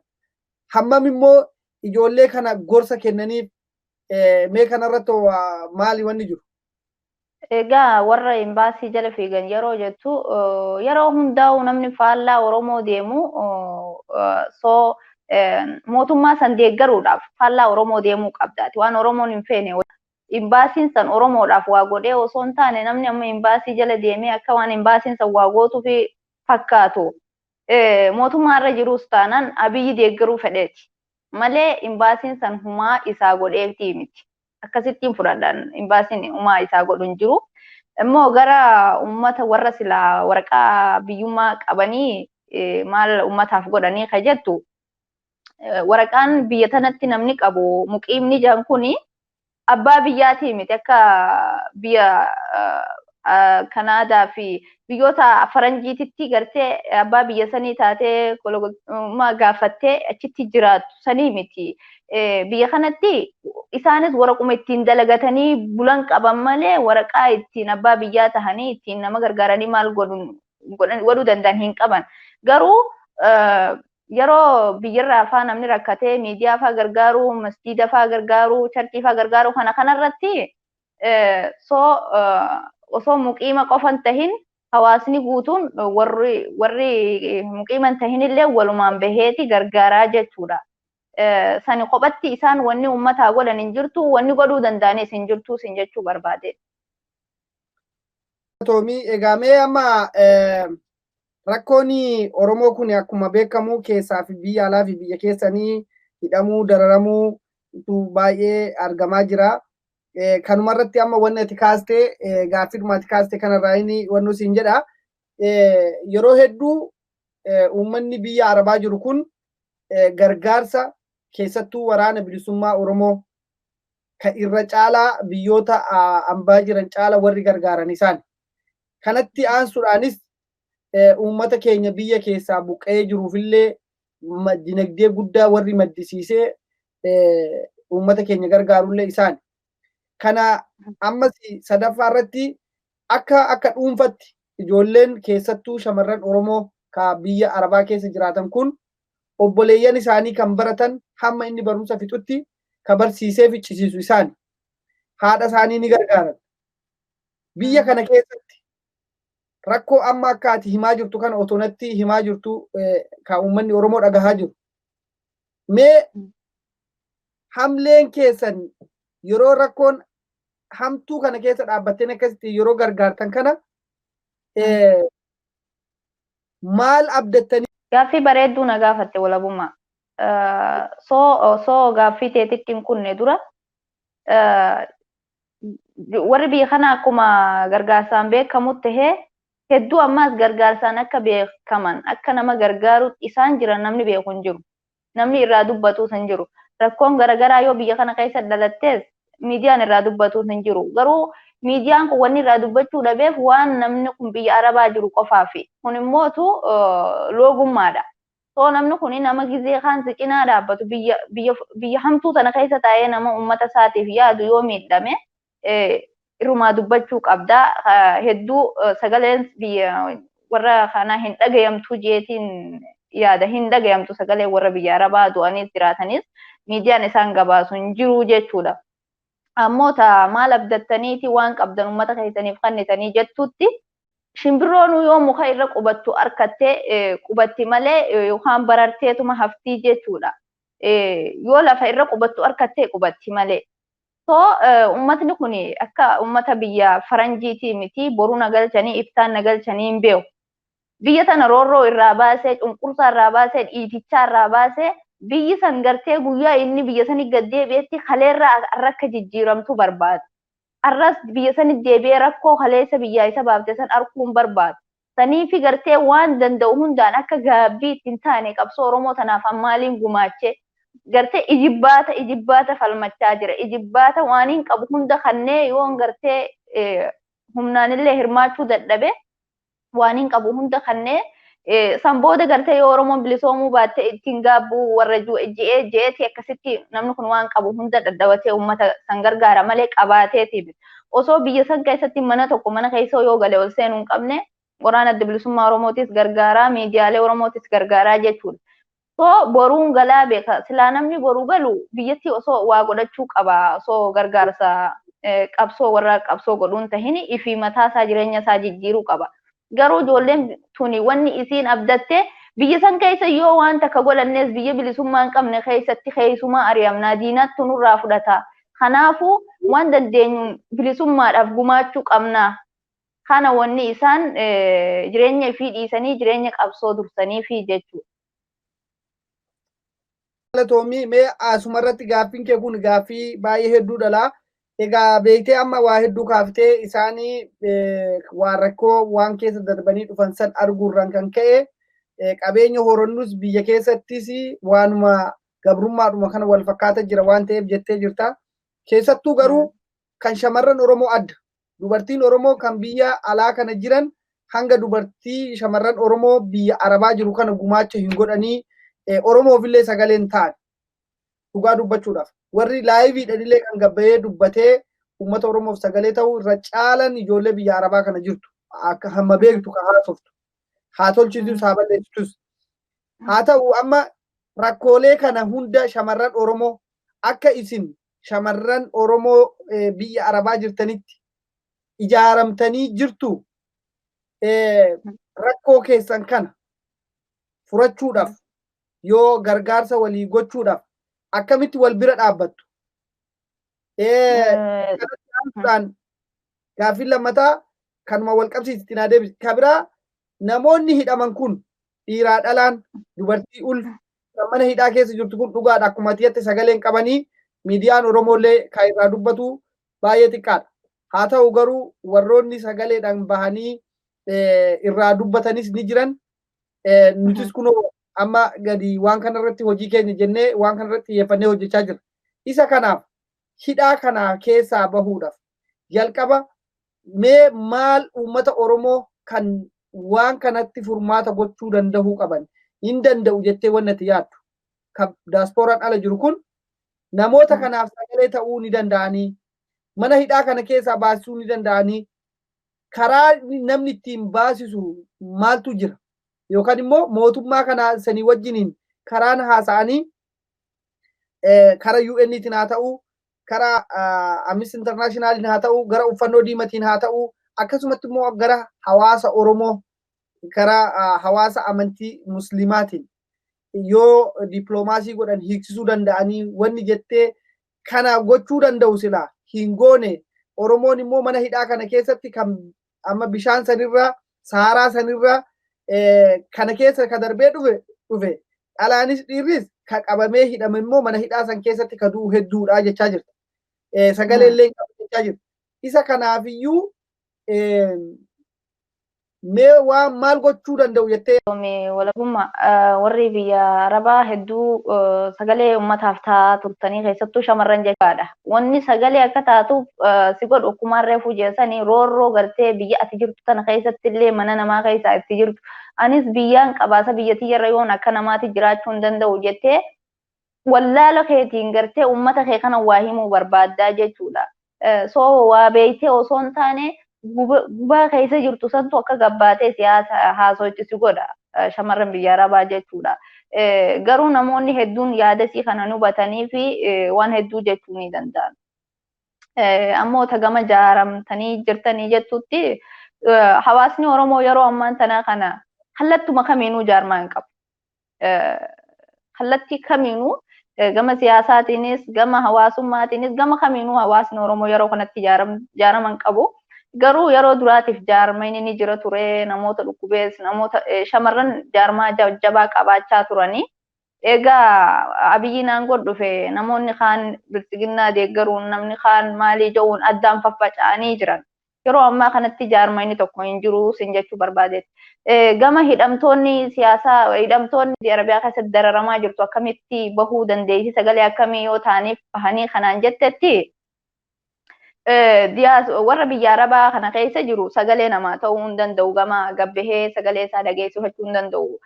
Hammam immoo ijoollee kana gorsa kennaniif? Mee kanarratti maali wanni jiru? Egaa warra imbaasii jala fiigan yeroo jettu, yeroo hundaa'u namni faallaa Oromoo deemu soo mootummaa san deeggaruudhaaf faallaa Oromoo deemuu qabdaati. Waan Oromoon hin feene, imbaasiin san Oromoodhaaf waa godhee osoo hin taane, namni amma imbaasii jala deemee akka waan imbaasiin san waa gootuufi fakkaatu, mootummaa irra jirus taanaan Abiyyi deeggaruu fedheeti. Malee imbaasiin san humaa isaa godheetii miti. Akkasittiin fudhadhan, imbaasiin humaa isaa godhu hin jiru. Immoo gara uummata warra silaa waraqaa biyyummaa qabanii maal uummataaf godhanii ka jettu, waraqaan biyya tanatti namni qabu, muqiimni jedhan kuni, abbaa biyyaatii miti. Akka biyya Kanaadaa fi biyyoota faranjiititti gartee abbaa biyya sanii taatee gaafattee achitti jiraattu sanii miti. Biyya kanatti isaanis waraquma ittiin dalagatanii bulan qaban malee waraqaa ittiin abbaa biyyaa tahanii ittiin nama gargaaranii maal godhuu danda'an hin qaban. Garuu yeroo biyyarraa faa namni rakkatee miidiyaa faa gargaaruu, masjiida faa gargaaruu, charchii faa gargaaruu, kana kanarratti soo osoo muqiima qofa hin tahin hawaasni guutuun, warri muqiima hin tahin illee walumaan baheeti gargaaraa jechuudha. Sani kophatti isaan wanni uummataa godhan hin jirtu, wanni godhuu danda'anis hin jirtu sin jechuu barbaade. Toomii, egaa mee amma rakkoon Oromoo kun akkuma beekamu keessaa fi biyya alaa fi biyya keessanii hidhamuu, dararamuu baay'ee argamaa jira. Kanumarratti amma wanni ati kaastee, gaaffiidhuma ati kaaste kanarraa inni wannu siin jedha. Yeroo hedduu uummanni biyya Arabaa jiru kun gargaarsa keessattuu Waraana Bilisummaa Oromoo kan irra caalaa biyyoota ambaa jiran caala warri gargaaran isaan. Kanatti aansuudhaanis uummata keenya biyya keessaa buqqa'ee jiruufillee dinagdee guddaa warri maddisiisee uummata keenya gargaarullee isaan. Kana ammas sadaffaa irratti akka dhuunfatti ijoolleen, keessattuu shamarran Oromoo ka biyya Arabaa keessa jiraatan kun, obboleeyyan isaanii kan baratan hamma inni barumsa fixutti ka barsiisee ficcisiisu isaan. Haadha isaanii ni gargaaran. Biyya kana keessatti rakkoo amma akka ati himaa jirtu kana otoo natti himaa jirtu ka uummanni Oromoo dhagahaa jiru. Mee hamleen keessan yeroo rakkoon hamtuu kana keessa dhaabbatteen akkasitti yeroo gargaartan kana maal abdattanii? Gaaffii bareedduu na gaafatte, Walabummaa. Soo gaaffii teetitti hin kunne dura, warri biyya kana akkuma gargaarsaan beekamu tahee, hedduu ammaas gargaarsaan akka beekaman, akka nama gargaarutti isaan jiran namni beeku hin jiru. Namni irraa dubbatuus hin jiru. Rakkoon garaagaraa yoo biyya kana keessa dhalattees miidiyaan irraa dubbatuus hin jiru. Garuu miidiyaan kun wanni irraa dubbachuu dhabeef waan namni kun biyya Arabaa jiru qofaafi. Kun immootu loogummaadha. So namni kun nama gizee kaan si cinaa dhaabbatu biyya hamtuu tana keessa taa'ee nama uummata isaatiif yaadu yoo miidhame irrumaa dubbachuu qabda. Hedduu sagaleen biyya warra kanaa hin dhagayamtu jeetiin yaada, hin dhagayamtu sagalee warra biyya Arabaa du'anis jiraatanis miidiyaan isaan gabaasu hin jiru jechuudha. Ammoo ta maal abdattaniiti waan qabdan uummata keessaniif kennitanii jettutti, shimbirroon yoo muka irra qubattu harkattee qubatti malee yookaan bararteetuma haftii jechuudha. Yoo lafa irra qubattu harkattee qubatti malee. So uummatni kun akka uummata biyya faranjiitii miti, boruu na galchanii iftaan na galchanii hin beeku. Biyya tana roorroo irraa baasee, cunqursaa irraa baasee, dhiitichaa irraa baasee, biyyi san gartee guyyaa inni biyya sanii gad deebi'etti kaleerraa har'a akka jijjiiramtu barbaada. Arras biyya sanii deebi'ee rakkoo kaleessa biyyaa isa baafte san arguun barbaada. Saniifi gartee waan danda'u hundaan akka gaabbii ittiin taane qabsoo Oromoo tanaaf ammaaliin gumaachee gartee ijibbaata falmachaa jira. Ijibbaata waan hin qabu hunda kannee yoon gartee humnaanillee hirmaachuu dadhabe waan hin qabu hunda kannee san booda gartee yoo Oromoon bilisoomuu baatte ittiin gaabbuu warra ji'ee ji'eeti akkasitti namni kun waan qabu hunda dadhabatee uummata san gargaara malee qabaateeti. Osoo biyya san keessatti mana tokko mana keessa yoo gale ol seenuu hin qabne waraana adda bilisummaa Oromootis gargaaraa, miidiyaalee Oromootis gargaaraa jechuudha. So boruun galaa beeka. Silaa namni boruu galu biyyatti osoo waa godhachuu qaba. Osoo gargaarsa qabsoo warra qabsoo godhuun tahini ifi mataa isaa jireenya isaa jijjiiruu qaba. Garuu ijoolleen tuni wanni isiin abdatte biyya san keessa yoo waan takka godhannes biyya bilisummaa hin qabne keessatti keessumaa ari'amnaa, diinatti nurraa fudhata. Kanaafuu waan dandeenyu bilisummaadhaaf gumaachuu qabna. Kana wanni isaan jireenya ifii dhiisanii jireenya qabsoo dursanii fi jechuudha. Galatoomii, mee asumarratti gaaffiin kee kun gaaffii baay'ee hedduu dhala. Egaa beektee amma waa hedduu kaaftee, isaanii waan rakkoo waan keessa darbanii dhufan san arguurraan kan ka'e qabeenya horannus biyya keessattis waanuma gabrummaadhuma kana wal fakkaata jira waan ta'eef jettee jirta. Keessattuu garuu kan shamarran Oromoo adda. Dubartiin Oromoo kan biyya alaa kana jiran hanga dubartii shamarran Oromoo biyya Arabaa jiru kana gumaacha hin godhanii, Oromoofillee sagaleen ta'an dhugaa dubbachuudhaaf. Warri liveiidhaan illee kan gabbayee dubbatee uummata Oromoof sagalee ta'uu irra caalan ijoollee biyya Arabaa kana jirtu. Akka hamma beektu kan haasoftu. Haa tolchitus haa balleessitus. Haa ta'u, amma rakkoolee kana hunda shamarran Oromoo akka isin shamarran Oromoo biyya Arabaa jirtanitti ijaaramtanii jirtu, rakkoo keessan kana furachuudhaaf yoo gargaarsa walii gochuudhaaf akkamitti wal bira dhaabbattu? Gaaffiin lammataa kanuma wal qabsiisti naa deebisi. Ka biraa, namoonni hidhaman kun dhiiraa dhalaan dubartii ulfa kan mana hidhaa keessa jirtu kun dhugaadha, akkuma ati jette sagaleen qabanii, miidiyaan Oromooillee kan irraa dubbatu baay'ee xiqqaadha. Haa ta'u garuu warroonni sagaleedhaan bahanii irraa dubbatanis ni jiran. Nutis kunoo amma gadi waan kanarratti hojii keenya jennee waan kanarratti xiyyeeffannee hojjechaa jirra. Isa kanaaf hidhaa kana keessaa bahuudhaaf jalqaba mee maal uummata Oromoo kan waan kanatti furmaata gochuu danda'uu qaban hin danda'u jettee wanni ati yaaddu, kan daasporaan ala jiru kun namoota kanaaf sagalee ta'uu ni danda'anii, mana hidhaa kana keessaa baasisuu ni danda'anii, karaa namni ittiin baasisu maaltu jira, yookaan immoo mootummaa kana sanii wajjiniin karaan haasa'anii karaa UN'tiin haa ta'u, karaa Amnesty Internationaliin haa ta'u, gara uffannoo diimatiin haa ta'u, akkasumatti immoo gara hawaasa Oromoo, karaa hawaasa amantii muslimaatiin yoo dippiloomaasii godhan hiiksisuu danda'anii wanni jettee kana gochuu danda'u silaa hin goone. Oromoon immoo mana hidhaa kana keessatti kan amma bishaan sanirra saaraa sanirra kana keessa ka darbee dhufe dhalaanis dhiirris ka qabamee hidhame immoo mana hidhaa san keessatti ka du'u hedduudha jechaa jirta. Sagalee illee hin qabu jechaa jirta. Isa kanaafiyyuu Mee waan maal gochuu danda'u jettee? Walabummaa warri biyya Arabaa hedduu sagalee uummataaf ta'aa turtanii keessattuu shamarran jechaadha. Wanni sagalee akka taatuuf si godhu akkumaan reefuu jeessanii roorroo gartee biyya ati jirtu tana keessatti illee mana namaa keessa itti jirtu. Anis biyyaan qabaasa biyya tiyyarra yoon akka namaatti jiraachuu hin danda'u jettee wallaala keetiin gartee uummata kee kana waa himuu barbaaddaa jechuudha. So waa beektee osoo hin taane gubaa keessa jirtu santu akka gabbaatee siyaasa haaso'itti si godha shamarran biyya Arabaa jechuudha. Garuu namoonni hedduun yaada isii kana hubatanii fi waan hedduu jechuu ni danda'an. Ammoo gama jaaramtanii jirtanii jettutti hawaasni Oromoo yeroo ammaan tanaa kana kallattuma kamiinuu jaarmaa hin qabu. Kallattii kamiinuu gama siyaasaatiinis gama hawaasummaatiinis gama kamiinuu hawaasni Oromoo yeroo kanatti jaarama hin qabu. Garuu yeroo duraatiif jaarmayni ni jira ture, namoota dhukkubees namoota shamarran jaarmaa jajjabaa qabaachaa turanii. Egaa Abiyyiin aangoo dhufe namoonni kaan biltsiginnaa deeggaruun namni kaan maalii jedhuun addaan faffaca'anii jiran. Yeroo ammaa kanatti jaarmayni tokko hin jiru sin jechuu barbaadetti. Gama hidhamtoonni siyaasaa hidhamtoonni Arabiyaa keessatti dararamaa jirtu akkamitti bahuu dandeessi sagalee akkamii yoo ta'aniif bahanii kanaan jettetti warra biyya Arabaa kana keessa jiru sagalee namaa ta'uu hin danda'u, gama gabbahee sagalee isaa dhageessifachuu hin danda'u,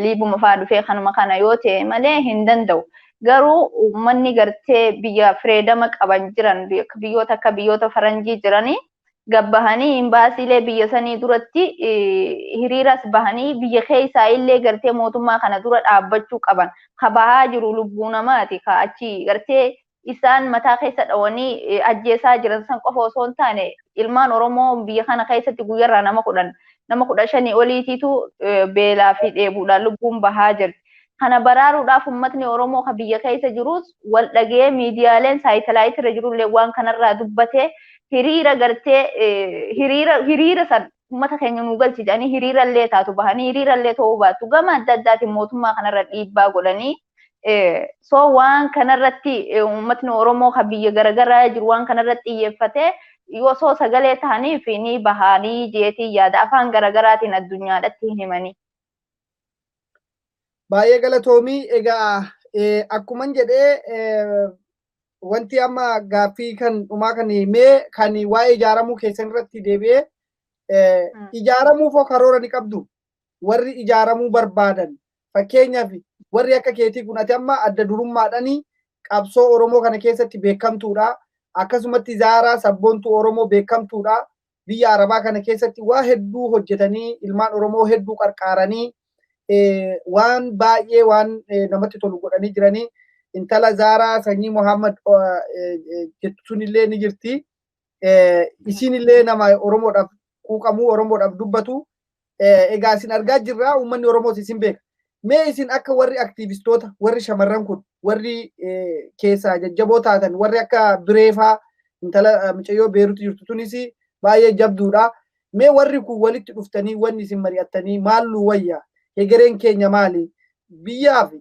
liibuma fa'aa dhufee kanuma kana yoo ta'e malee hin danda'u. Garuu uummanni gartee biyya fireedama qaban jiran, biyyoota akka biyyoota faranjii jiranii gabbahanii imbaasiilee biyya sanii duratti hiriiras bahanii biyya keessaa illee gartee mootummaa kana dura dhaabbachuu qaban. Ka bahaa jiru lubbuu namaati. Ka achi gartee isaan mataa keessa dhawanii ajjeesaa jiran san qofa osoo hin taane ilmaan Oromoo biyya kana keessatti guyyarraa nama 10, nama 15 oliitiitu beelaa fi dheebuudhaan lubbuun bahaa jirti. Kana baraaruudhaaf uummatni Oromoo ka biyya keessa jirus wal dhagee miidiyaaleen saayitalaayitii irra jirullee waan kanarraa dubbatee hiriira gartee hiriira san uummata keenya nu galchi jedhanii hiriira illee taatu bahanii hiriira illee ta'uu baattu gama adda addaatiin mootummaa kanarra dhiibbaa godhanii, so waan kanarratti uummatni Oromoo ka biyya garagaraa jiru waan kanarratti xiyyeeffatee yoo soo sagalee ta'aniif ni bahanii jeetii yaada afaan garagaraatiin addunyaadhatti himanii. Baay'ee galatoomii. Egaa akkuman jedhee wanti amma gaaffii kan dhumaa kan mee kan waa'ee ijaaramuu keessan irratti deebi'ee, ijaaramuuf hoo karoora ni qabdu? Warri ijaaramuu barbaadan, fakkeenyaaf warri akka keetii kun, ati amma adda durummaadhani qabsoo Oromoo kana keessatti beekamtuudha. Akkasumatti Zaaraa sabboontuu Oromoo beekamtuudha. Biyya Arabaa kana keessatti waa hedduu hojjetanii ilmaan Oromoo hedduu qarqaaranii waan baay'ee waan namatti tolu godhanii jiranii. Intala Zaaraa Sanyii Muhammad jettu sunillee ni jirti. Isiin illee nama Oromoodhaaf quuqamuu, Oromoodhaaf dubbatu. Egaa isin argaa jirra, uummanni Oromoos isin beeka. Mee isin akka warri aktiivistoota, warri shamarran kun, warri keessaa jajjaboo taatan, warri akka Bireefaa, intala mucayyoo Beeruuti jirtu tunis baay'ee jabduudha. Mee warri kun walitti dhuftanii wanni isin mari'attanii maal nu wayya? Hegereen keenya maali? Biyyaa fi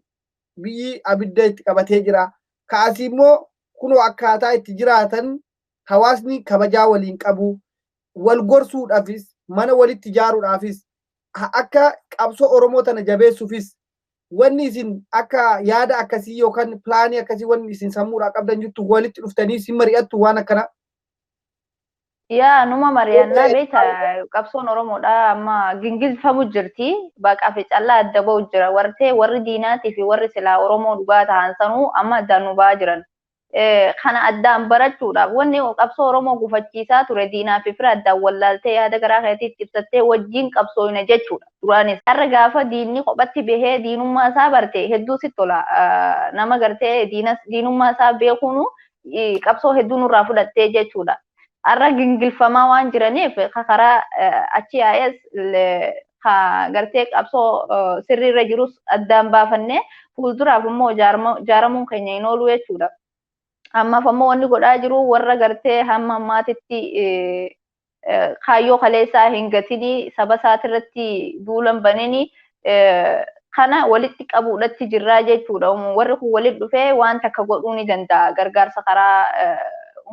biyyi abidda itti qabatee jira. Kaasii immoo kunoo akkaataa itti jiraatan hawaasni kabajaa waliin qabu. Wal gorsuudhaafis, mana walitti ijaaruudhaafis, akka qabsoo Oromoo tana jabeessuufis wanni isin akka yaada akkasii yookaan pilaanii akkasii wanni isin sammuudhaa qabdan jirtu, walitti dhuftanii isin mari'attu waan akkana? Yaa, numa mari'annaa. Beekta, qabsoon Oromoodha amma gingilfamu jirti. Baqaa fi callaa adda ba'u jira. Wartee warri diinaatii fi warri silaa Oromoo dhugaa ta'an sanuu amma addaan nu ba'aa jiran. Kana addaan barachuudhaaf wanni qabsoo Oromoo gufachiisaa ture diinaa fi fira addaan wallaaltee yaada garaa keetiitti ibsattee wajjin qabsooyna jechuudha. Duraanis har'a gaafa diinni kophatti bahee diinummaa isaa barte hedduu sitti tola. Nama gartee diinummaa isaa beekuunu qabsoo hedduu nurraa fudhattee jechuudha. Har'a gingilfamaa waan jiraniif karaa achi yaa'es gartee qabsoo sirriirra jirus addaan baafannee fuulduraaf immoo ijaaramuun keenya hin oolu jechuudha. Ammaaf ammoo wanni godhaa jiru warra gartee hamma ammaatitti kaayyoo kaleessaa hin gatinii saba isaatirratti duulan banini kana walitti qabuudhatti jirraa jechuudha. Warri kun walitti dhufee waan takka godhuu ni danda'a. Gargaarsa karaa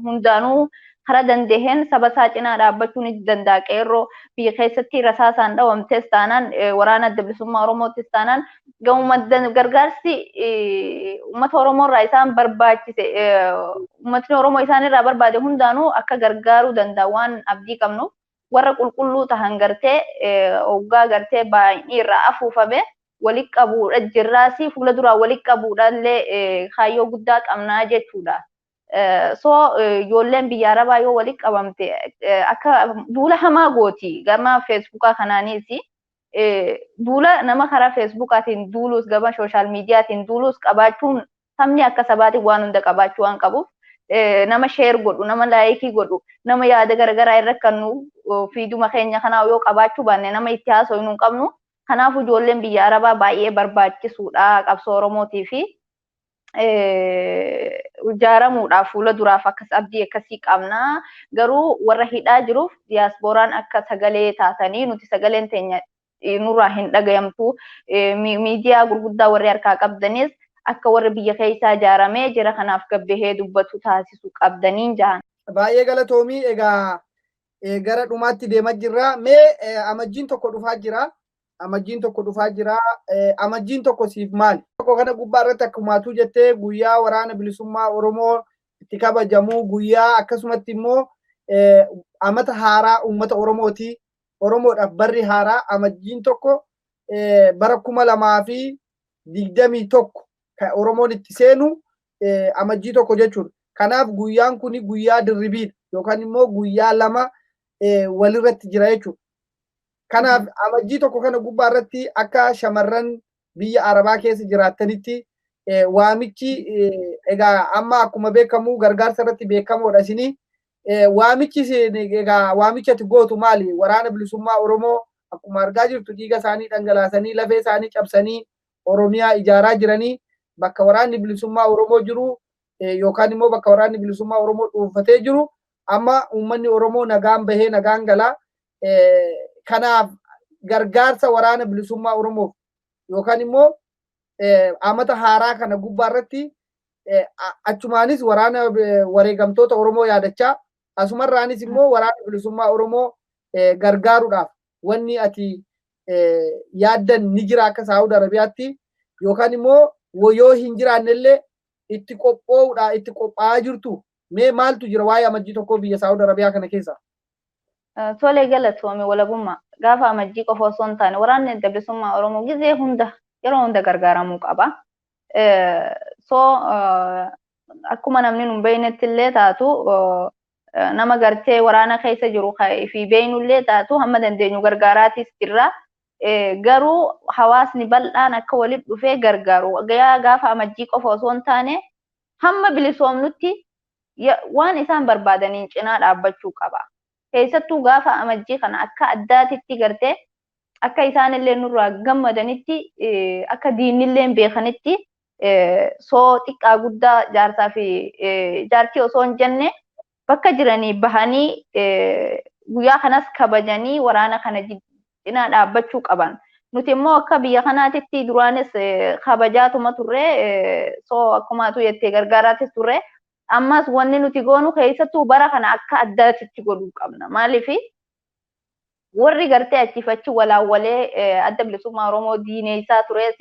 hundaanuu Karaa danda'een saba isaa cinaa dhaabbachuu ni danda'a. Qeerroo biyya keessatti rasaasaan dhawamtes taanaan, waraana Adda Bilisummaa Oromoottis taanaan, gamuma gargaarsi uummata Oromoo irraa isaan barbaachise, uummatni Oromoo isaan irraa barbaade hundaanuu akka gargaaruu danda'a waan abdii qabnu, warra qulqulluu tahan gartee hoggaa gartee baay'ee irraa afuufame walitti qabuudha jirraasi, fuula duraa walitti qabuudhaallee kaayyoo guddaa qabnaa jechuudha. So ijoolleen biyya Arabaa yoo walitti qabamte akka duula hamaa gooti gama Feesbuukaa kanaanis. Duula nama karaa Feesbuukaatiin duuluus, gama social mediaatiin duuluus qabaachuun, sabni akka sabaatiin waan hunda qabaachuu waan qabuuf, nama share godhu, nama like godhu, nama yaada garaagaraa irra kennu fiiduma keenya kanaa yoo qabaachuu baanne, nama itti haasa'u hin qabnu. Kanaafuu ijoolleen biyya Arabaa baay'ee barbaachisuudha qabsoo Oromootii fi ijaaramuudhaaf fuula duraaf akkas abdii akkasii qabna. Garuu warra hidhaa jiruuf diyaaspooraan akka sagalee taatanii, nuti sagaleen teenya nurraa hin dhagayamtu. Miidiyaa gurguddaa warri harkaa qabdanis akka warri biyya keessaa ijaaramee jira kanaaf gabbahee dubbatu taasisuu qabdaniin jahan. Baay'ee galatoomii. Egaa gara dhumaatti deemaa jirra. Mee Amajjiin 1 dhufaa jira. Amajjiin 1 dhufaa jira. Amajjiin 1 siif maali? Tokko kana gubbaa irratti akkumaatuu jettee guyyaa Waraana Bilisummaa Oromoo itti kabajamu, guyyaa akkasumatti immoo amata haaraa uummata Oromooti. Oromoodhaaf barri haaraa Amajjiin 1 bara 2021 kan Oromoon itti seenu Amajjii 1 jechuudha. Kanaaf guyyaan kun guyyaa dirribiidha yookaan immoo guyyaa lama walirratti jira jechuudha. Kanaaf Amajjii 1 kana gubbaa irratti akka shamarran biyya Arabaa keessa jiraattanitti waamichi, egaa amma akkuma beekamu gargaarsa irratti beekamoodha isinii. Waamichi egaa waamichi ati gootu maali? Waraana Bilisummaa Oromoo akkuma argaa jirtu dhiiga isaanii dhangalaasanii, lafee isaanii cabsanii Oromiyaa ijaaraa jiranii, bakka Waraanni Bilisummaa Oromoo jiru yookaan immoo bakka Waraanni Bilisummaa Oromoo dhuunfatee jiru amma uummanni Oromoo nagaan bahee nagaan galaa. Kanaaf gargaarsa Waraana Bilisummaa Oromoof yookaan immoo amata haaraa kana gubbaa irratti, achumaanis waraana wareegamtoota Oromoo yaadachaa, asumarraanis immoo Waraana Bilisummaa Oromoo gargaaruudhaaf wanni ati yaaddan ni jira akka Saawud Arabiyaatti, yookaan immoo yoo hin jiraannellee itti qopho'uudha itti qophaa'aa jirtu, mee maaltu jira waa'ee Amajjii 1 biyya Saawud Arabiyaa kana keessa? Tolee, galatoome Walabummaa. Gaafa Amajjii qofa osoo hin taane, Waraanni Adda Bilisummaa Oromoo gizee hunda, yeroo hunda gargaaramuu qaba. So akkuma namni nun beeknetti illee taatu, nama gartee waraana keessa jiru fi beeknullee taatu, hamma dandeenyu gargaaraatis jirra. Garuu hawaasni bal'aan akka walitti dhufee gargaaru gaafa Amajjii qofa osoo hin taane, hamma bilisoomnutti waan isaan barbaadaniin cinaa dhaabbachuu qaba. Keessattuu gaafa Amajjii kana akka addaatitti gartee akka isaanillee nurraa gammadanitti, akka diinillee beekanitti, soo xiqqaa guddaa, jaarsaa fi jaartii osoo hin jenne, bakka jiranii bahanii guyyaa kanas kabajanii waraana kana cinaa dhaabbachuu qaban. Nuti immoo akka biyya kanaatitti duraanis kabajaatuma turre, soo akkumaatu jettee gargaaraatis turre. Ammas wanni nuti goonu keessattuu bara kana akka addaatitti godhuu qabna. Maaliif warri gartee achiif achi walaawwalee Adda Bilisummaa Oromoo diineessaa turees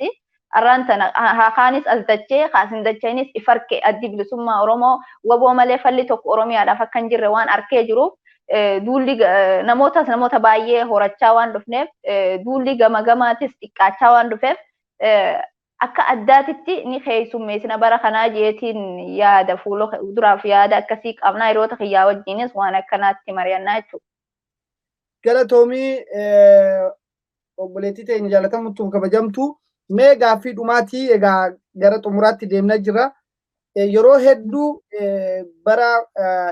arraan tana kaanis as dachee kaasin dacheenis ifarke Addi Bilisummaa Oromoo waboo malee falli tokko Oromiyaadhaaf akka hin jirre waan arkee jiruuf, duulli namootas namoota baay'ee horachaa waan dhufneef, duulli gama gamaatis xiqqaachaa waan dhufeef, akka addaatitti ni keessummeessina bara kanaa jeetiin yaada, fuula duraaf yaada akkasii qabnaa, hiriyoota kiyyaa wajjinis waan akkanaatti mari'annaa jechuudha. Galatoomii obboleettii teenya jaalatamtuuf kabajamtu. Mee gaaffii dhumaatii, egaa gara xumuraatti deemnaa jirra. Yeroo hedduu bara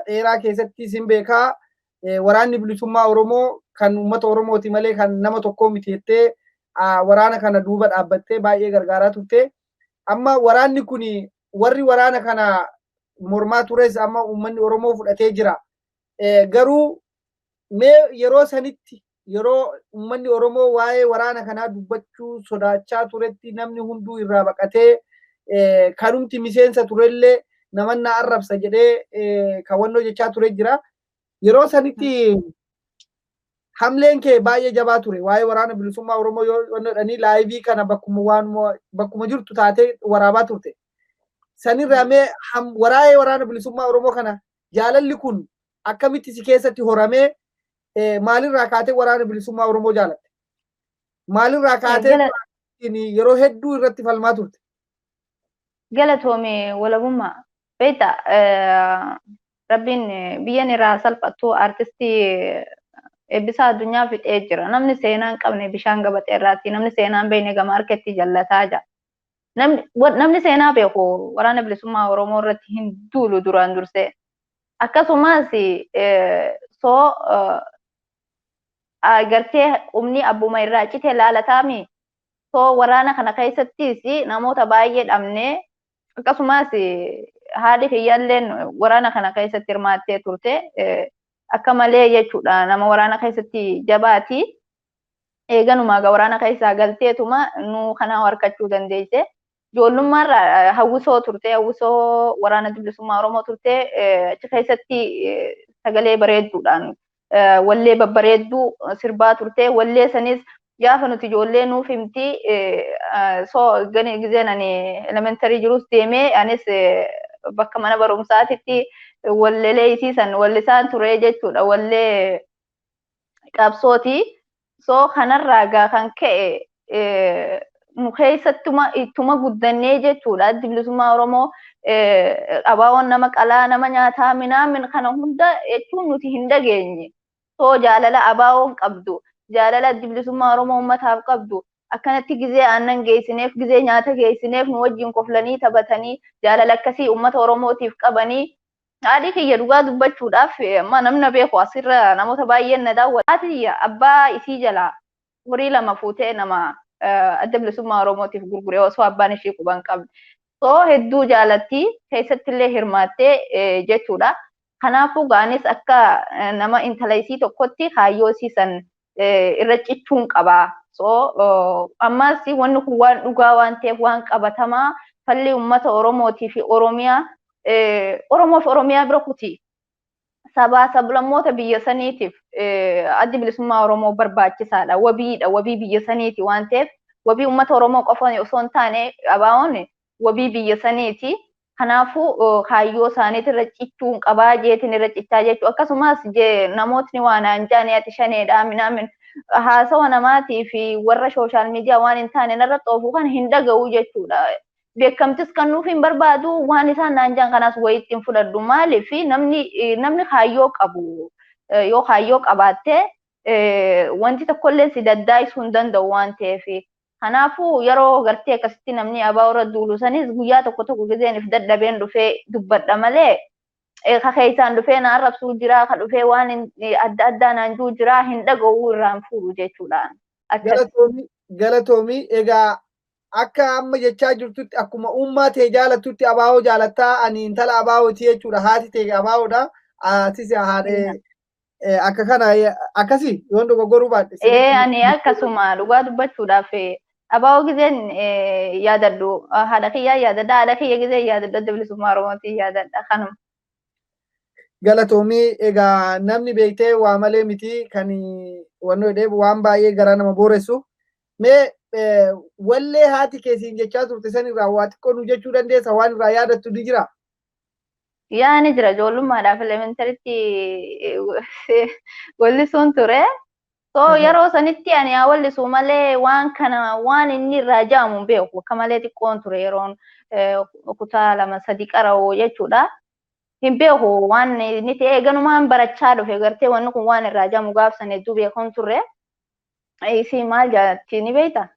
dheeraa keessatti sin beekaa, Waraanni Bilisummaa Oromoo kan uummata Oromooti malee kan nama tokkoo miti jettee waraana kana duuba dhaabbattee baay'ee gargaaraa turte. Amma waraanni kun, warri waraana kana mormaa tures amma uummanni Oromoo fudhatee jira. Garuu mee yeroo sanitti, yeroo uummanni Oromoo waa'ee waraana kanaa dubbachuu sodaachaa turetti, namni hunduu irraa baqatee, kanumti miseensa turellee namanna arrabsa jedhee kawwannoo jechaa ture jira. Yeroo sanitti hamleen kee baay'ee jabaa ture. Waa'ee waraana bilisummaa Oromoo yoo jedhanii live kana bakkuma waan bakkuma jirtu taatee waraabaa turte. Sanirraa mee waraa'ee waraana bilisummaa Oromoo kana jaalalli kun akkamitti si keessatti horamee, maalirraa kaatee waraana bilisummaa Oromoo jaalatte? Maalirraa kaatee yeroo hedduu irratti falmaa turte? Galatoome walabummaa. Beektaa, rabbiin biyyan irraa salphattu artistii Eebbisaa Addunyaa fixee jira. Namni seenaa hin qabne bishaan gabatee irraati. Namni seenaa hin beekne gama harkatti jallataa jira. Namni seenaa beeku waraana bilisummaa Oromoo irratti hin duulu duraan dursee. Akkasumas soo gartee humni abbuma irraa cite laalataami. Soo waraana kana keessattis namoota baay'ee dhabnee, akkasumas haadhi kiyyaalleen waraana kana keessatti hirmaattee turte. Akka malee jechuudha, nama waraana keessatti jabaati. Eeganumaa gaa waraana keessaa galteetuma nu kana harkachuu dandeesse. Ijoollummaarraa hawwisoo turte, hawwisoo waraana bilisummaa Oromoo turte. Achi keessatti sagalee bareedduudhaan wallee babbareedduu sirbaa turte. Wallee sanis gaafa nuti ijoollee nuuf himti. Soo gizeen ani elementary jirus deemee anis bakka mana barumsaatitti walleelee isiisan wallisaan ture jechuudha, wallee qabsooti. Soo kanarraa gaa kan ka'e nu keessattuma ittuma guddannee jechuudha. Addi bilisummaa Oromoo abaawoon nama qalaa, nama nyaataa, minaamin kana hunda jechuun nuti hin dhageenye. Soo jaalala abaawoon qabdu, jaalala addi bilisummaa Oromoo uummataaf qabdu, akkanatti gizee aannan geessineef, gizee nyaata geessineef nu wajjin koflanii taphatanii, jaalala akkasii uummata Oromootiif qabanii. Haadhi kiyya dhugaa dubbachuudhaaf, amma namni beeku asirra namoota baay'een na daawwata. Haati kiyya abbaa isii jalaa horii lama fuutee nama adda bilisummaa Oromootiif gurgure osoo abbaan ishii quban qabne. Soo hedduu jaalatti, keessattillee hirmaattee jechuudha. Kanaafuu gaanis akka nama intala isii tokkotti kaayyoo isii san irra cichuun qaba. So ammas wanni kun waan dhugaa waan ta'eef, waan qabatamaa, falli uummata Oromootii fi Oromiyaa, Oromoo fi Oromiyaa bira kuti. Sabaa sablammoota biyya saniitiif addi bilisummaa Oromoo barbaachisaadha. Wabiidha. Wabii biyya saniiti waan ta'eef, wabii uummata Oromoo qofa osoo hin taane abaawoon wabii biyya saniiti. Kanaafuu kaayyoo isaaniitti irra cichuun qabaa jeetiin irra cichaa jechuudha. Akkasumas namootni waan aan jaanii ati shaneedha minaamin haasawa namaatii fi warra social media waan hin taane narra xoofuu kan hin dhaga'u jechuudha. Beekamtis kan nuuf hin barbaadu, waan isaan naan jaan kanaas wayiitti hin fudhadhu. Maaliif namni kaayyoo qabu yoo kaayyoo qabaatte wanti tokkollee si daddaa'isuu hin danda'u waan ta'eef. Kanaafuu yeroo gartee akkasitti namni abaa irra duulu sanis guyyaa tokko tokko gizeen if dadhabeen dhufee dubbadha malee, ka keessaan dhufee na arrabsuu jira, ka dhufee waan adda addaa naan jiru jira, hin dhaga'uu, irraan fuudhu jechuudha. Galatoomii, galatoomii. Egaa akka amma jechaa jirtutti, akkuma uummaa ta'e jaalattutti abaa'oo jaalattaa, ani intala abaa'ooti jechuudha. Haati ta'e abaa'oodha. Atis haadha akka kana akkasii yoon dogoggoruu baadhe. Ee, ani akkasuma dhugaa dubbachuudhaaf abaa'oo gizeen yaadadhu haadha kiyyaa yaadadha, haadha kiyya gizeen yaadadhu adda bilisummaa Oromootiin yaadadha kanuma. Galatoomii. Egaa namni beektee waa malee miti kan wannoo jedhee waan baay'ee garaa nama booressu. Mee wallee haati keessiin jechaa turte san irraa waa xiqqoo nu jechuu dandeessa? Waan irraa yaadattu ni jira? Yaa, ni jira. Ijoollummaadhaaf elementarytti wallisuun ture. So yeroo sanitti ani haa wallisuu malee waan kana waan inni irraa jaamu hin beeku. Akka malee xiqqoon ture yeroon kutaa lama sadi qara'u jechuudha. Hin beeku waan inni ta'e, ganumaan barachaa dhufe gartee wanni kun waan irraa jaamu gaafsan hedduu beekuun turre. Isii maal jaatti ni beektaa?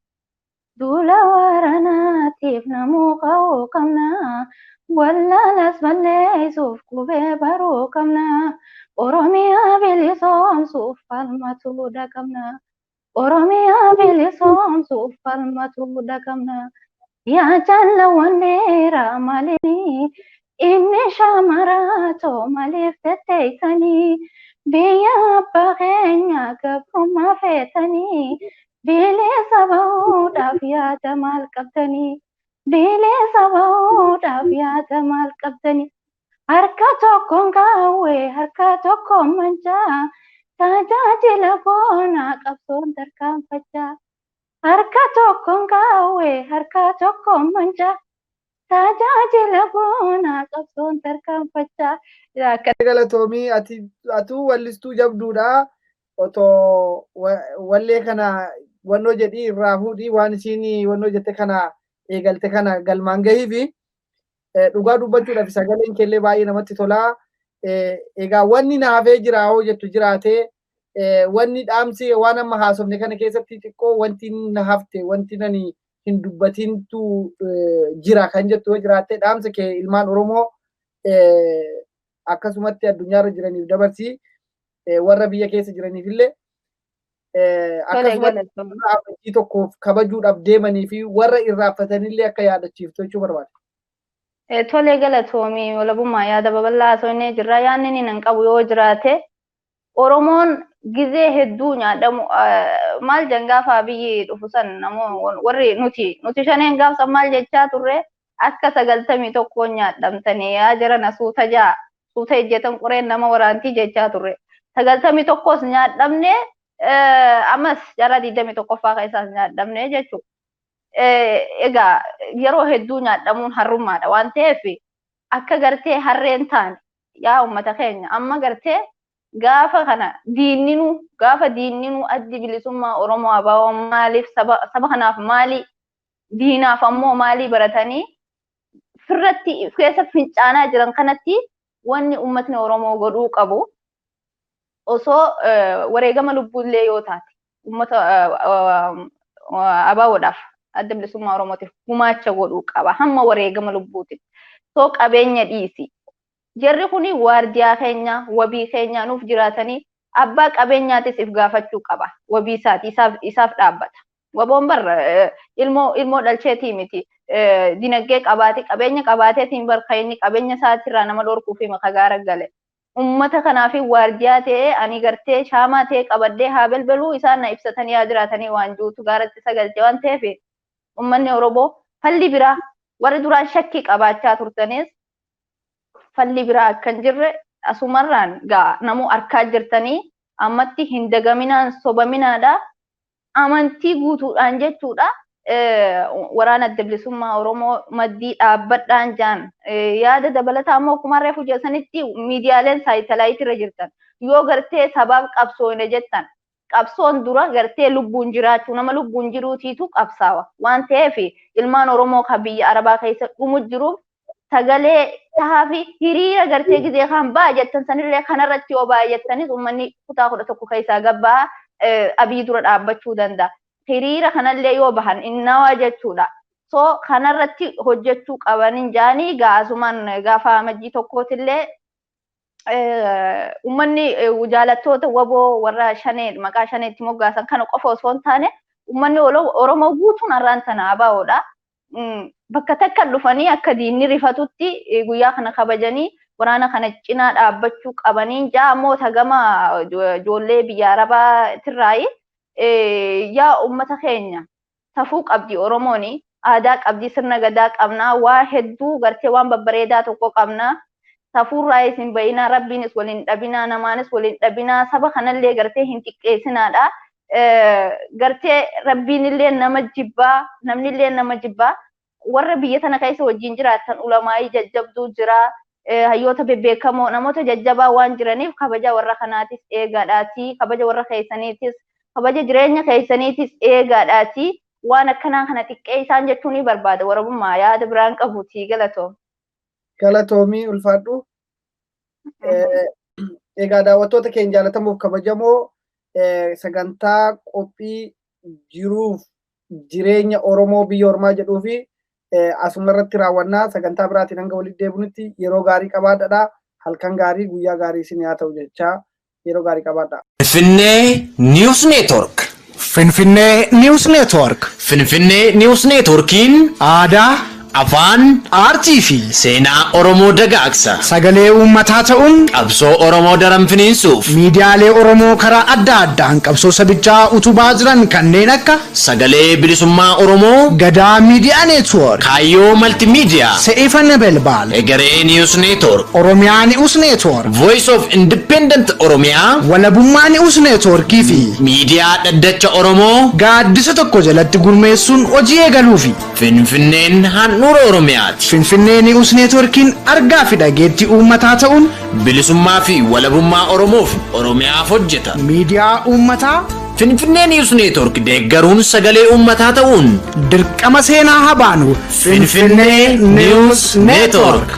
Duula waraanaatiif namuu ka'uu qabna. Wallaalas balleessuuf qubee baruu qabna. Oromiyaa bilisoomsuuf falmatuudha qabna. Oromiyaa bilisoomsuuf falmatuudha qabna. Yaa jaalawwan dheeraa maaliini inni shamaratoo maaliif tetteessanii biyya abbaa keenya gabrummaa feetanii, bilisa bahuudhaaf yaada maal qabdanii, bilisa bahuudhaaf yaada maal qabdanii? Harka tokkoon kaawwee harka tokkoon mancaa tajaajila boonaa qabsoon tarkaanfachaa. Harka tokkoon kaawwee harka tokkoon mancaa tajaajila boonaa qabsoon tarkaanfachaa. Galatoomii, ati atuu wallistuu jabduudha. Otoo wallee kana wannoo jedhii irraa fuudhii waan isiin wannoo jette kana eegalte kana galmaan gahii fi dhugaa dubbachuudhaaf sagaleen keellee baay'ee namatti tolaa. Egaa wanni na hafee jira hoo jettu jiraatee, wanni dhaamsi waan amma haasofne kana keessatti xiqqoo wanti na hafte, wanti nani hin dubbatintu jira kan jettu yoo jiraatte, dhaamsa kee ilmaan Oromoo akkasumatti addunyaarra jiraniif dabarsii, warra biyya keessa jiraniif illee, akkasumas amantii tokkoof kabajuudhaaf deemanii fi warra irraanfatanillee akka yaadachiiftu jechuu barbaada. Tolee, galatoomii. Walabummaa yaada babal'aa haasofnee jirra. Yaadni inni nan qabu yoo jiraate, Oromoon gizee hedduu nyaadhamu maal jangaafaa biyyi dhufu san namoo warri nuti shaneen gaafsan maal jechaa turre? Akka 91n nyaadhamtanii yaa jirana, suuta jaa suuta ejjetan qoreen nama waraantii jechaa turre. 91s nyaadhamne, ammas jaarraa 21ffaa keessaas nyaadhamne jechuudha. Egaa yeroo hedduu nyaadhamuun harrummaadha waan ta'eef, akka gartee harreen taane yaa uummata keenya, amma gartee gaafa kana diinninuu, gaafa diinninuu Addi Bilisummaa Oromoo ABO maaliif saba kanaaf maali, diinaaf ammoo maalii baratanii firratti keessa fincaanaa jiran kanatti, wanni uummatni Oromoo godhuu qabu osoo wareegama lubbuullee yoo taate uummata ABOdhaaf, Adda Bilisummaa Oromootiif gumaacha godhuu qaba hamma wareegama lubbuutiif. Soo qabeenya dhiisi. Jarri kuni waardiyaa keenya, wabii keenya nuuf jiraatanii, abbaa qabeenyaatis if gaafachuu qaba. Wabii isaati isaaf dhaabbata. Waboon bar ilmoo dhalcheetii miti. Dinagdee qabaatee qabeenya qabaateetiin bar kan inni qabeenya isaatirraa nama dhorkuu fi maka gaara gale. Uummata kanaaf waardiyaa ta'ee, ani gartee shaamaa ta'ee qabadhee haa belbeluu, isaan na ibsatanii haa jiraatanii waan juutu gaaratti sagalche waan ta'eef, uummanni Oromoo falli biraa, warri duraan shakkii qabaachaa turtanis, falli biraa akka hin jirre asumarraan gaa namuu arkaa jirtanii, ammatti hin dagaminaan sobaminaadha. Amantii guutuudhaan jechuudha. Waraana Adda Bilisummaa Oromoo maddii dhaabbadhaan jaan. Yaada dabalataa immoo akkuma reefu jeessanitti miidiyaaleen saatalaayitii irra jirtan yoo gartee sabaaf qabsoone jettan, qabsoon dura gartee lubbuun jiraachuu, nama lubbuun jiruutiitu qabsaawa waan ta'eef, ilmaan Oromoo kan biyya Arabaa keessa dhumu jiruuf sagalee tahaa fi hiriira gartee gizee kan ba'a jettan sanillee kanarratti yoo ba'a jettanis, uummanni kutaa 11 keessaa gabbaa Abii dura dhaabbachuu danda'a. Hiriira kanallee yoo bahan innawaa jechuudha. So kanarratti hojjechuu qabanin jaanii. Gaasumaan gaafa Amajjii 1tillee uummanni jaalattoota WABOO, warra shanee maqaa shaneetti moggaasan kana qofa osoo hin taane, uummanni Oromoo guutuun har'aan tana ABOdha. Bakka takka dhufanii akka diinni rifatutti guyyaa kana kabajanii waraana kana cinaa dhaabbachuu qabanii jaa. Ammoo gama ijoollee biyya Arabaatirraayi, yaa uummata keenya, safuu qabdi Oromooni, aadaa qabdi, sirna gadaa qabnaa, waa hedduu gartee waan babbareedaa tokko qabnaa. Safuurraa isin bayinaa, Rabbiinis waliin dhabinaa, namaanis waliin dhabinaa, saba kanallee gartee hin xiqqeessinaadha. Gartee Rabbiin illee nama jibbaa, namnillee nama jibbaa. Warra biyya tana keessa wajjin jiraatan ulamaayii jajjabduu jira. Hayyoota bebbeekamoo, namoota jajjabaa waan jiraniif, kabaja warra kanaatis eegaadhaati. Kabaja warra keessaniitis, kabaja jireenya keessaniitis eegaadhaati. Waan akkanaa kana xiqqee isaan jechuun ni barbaada. Warabummaa yaada biraan qabuuti, galatoom. Galatoomii, ulfaadhu. Egaa daawwattoota keenya jaalatamuuf kabajamoo, sagantaa qophii jiruuf jireenya Oromoo biyya ormaa jedhuu fi asuma irratti raawwannaa. Sagantaa biraatiin hanga walitti deebinutti yeroo gaarii qabaadhaa. Halkan gaarii, guyyaa gaarii isin haa ta'u jechaa, yeroo gaarii qabaadhaa. Finfinnee News Network. Finfinnee News Network. Finfinnee News Networkiin aadaa, Afaan, aartii fi seenaa Oromoo dagaagsa. Sagalee uummataa ta'uun qabsoo Oromoo daran finiinsuuf miidiyaalee Oromoo karaa adda addaan qabsoo sabichaa utubaa jiran kanneen akka Sagalee Bilisummaa Oromoo, Gadaa Miidiyaa Neetwoork, Kaayyoo Maltimiidiyaa, Se'ifa Nebelbaal, Egeree News Network, Oromiyaa Ni'us Neetwoork, Voice of Independent Oromiyaa, Walabummaa Ni'us Neetwoorkii fi Miidiyaa Dhaddacha Oromoo gaaddisa tokko jalatti gurmeessuun hojii eegaluufi. Finfinneen handhuura Oromiyaati. Finfinnee Ni'us Neetwoorkiin argaa fi dhageettii uummataa ta'uun bilisummaa fi walabummaa Oromoof Oromiyaaf hojjeta. Miidiyaa uummataa Finfinnee News Network deeggaruun sagalee uummataa ta'uun dirqama seenaa haa baanu. Finfinnee News Network.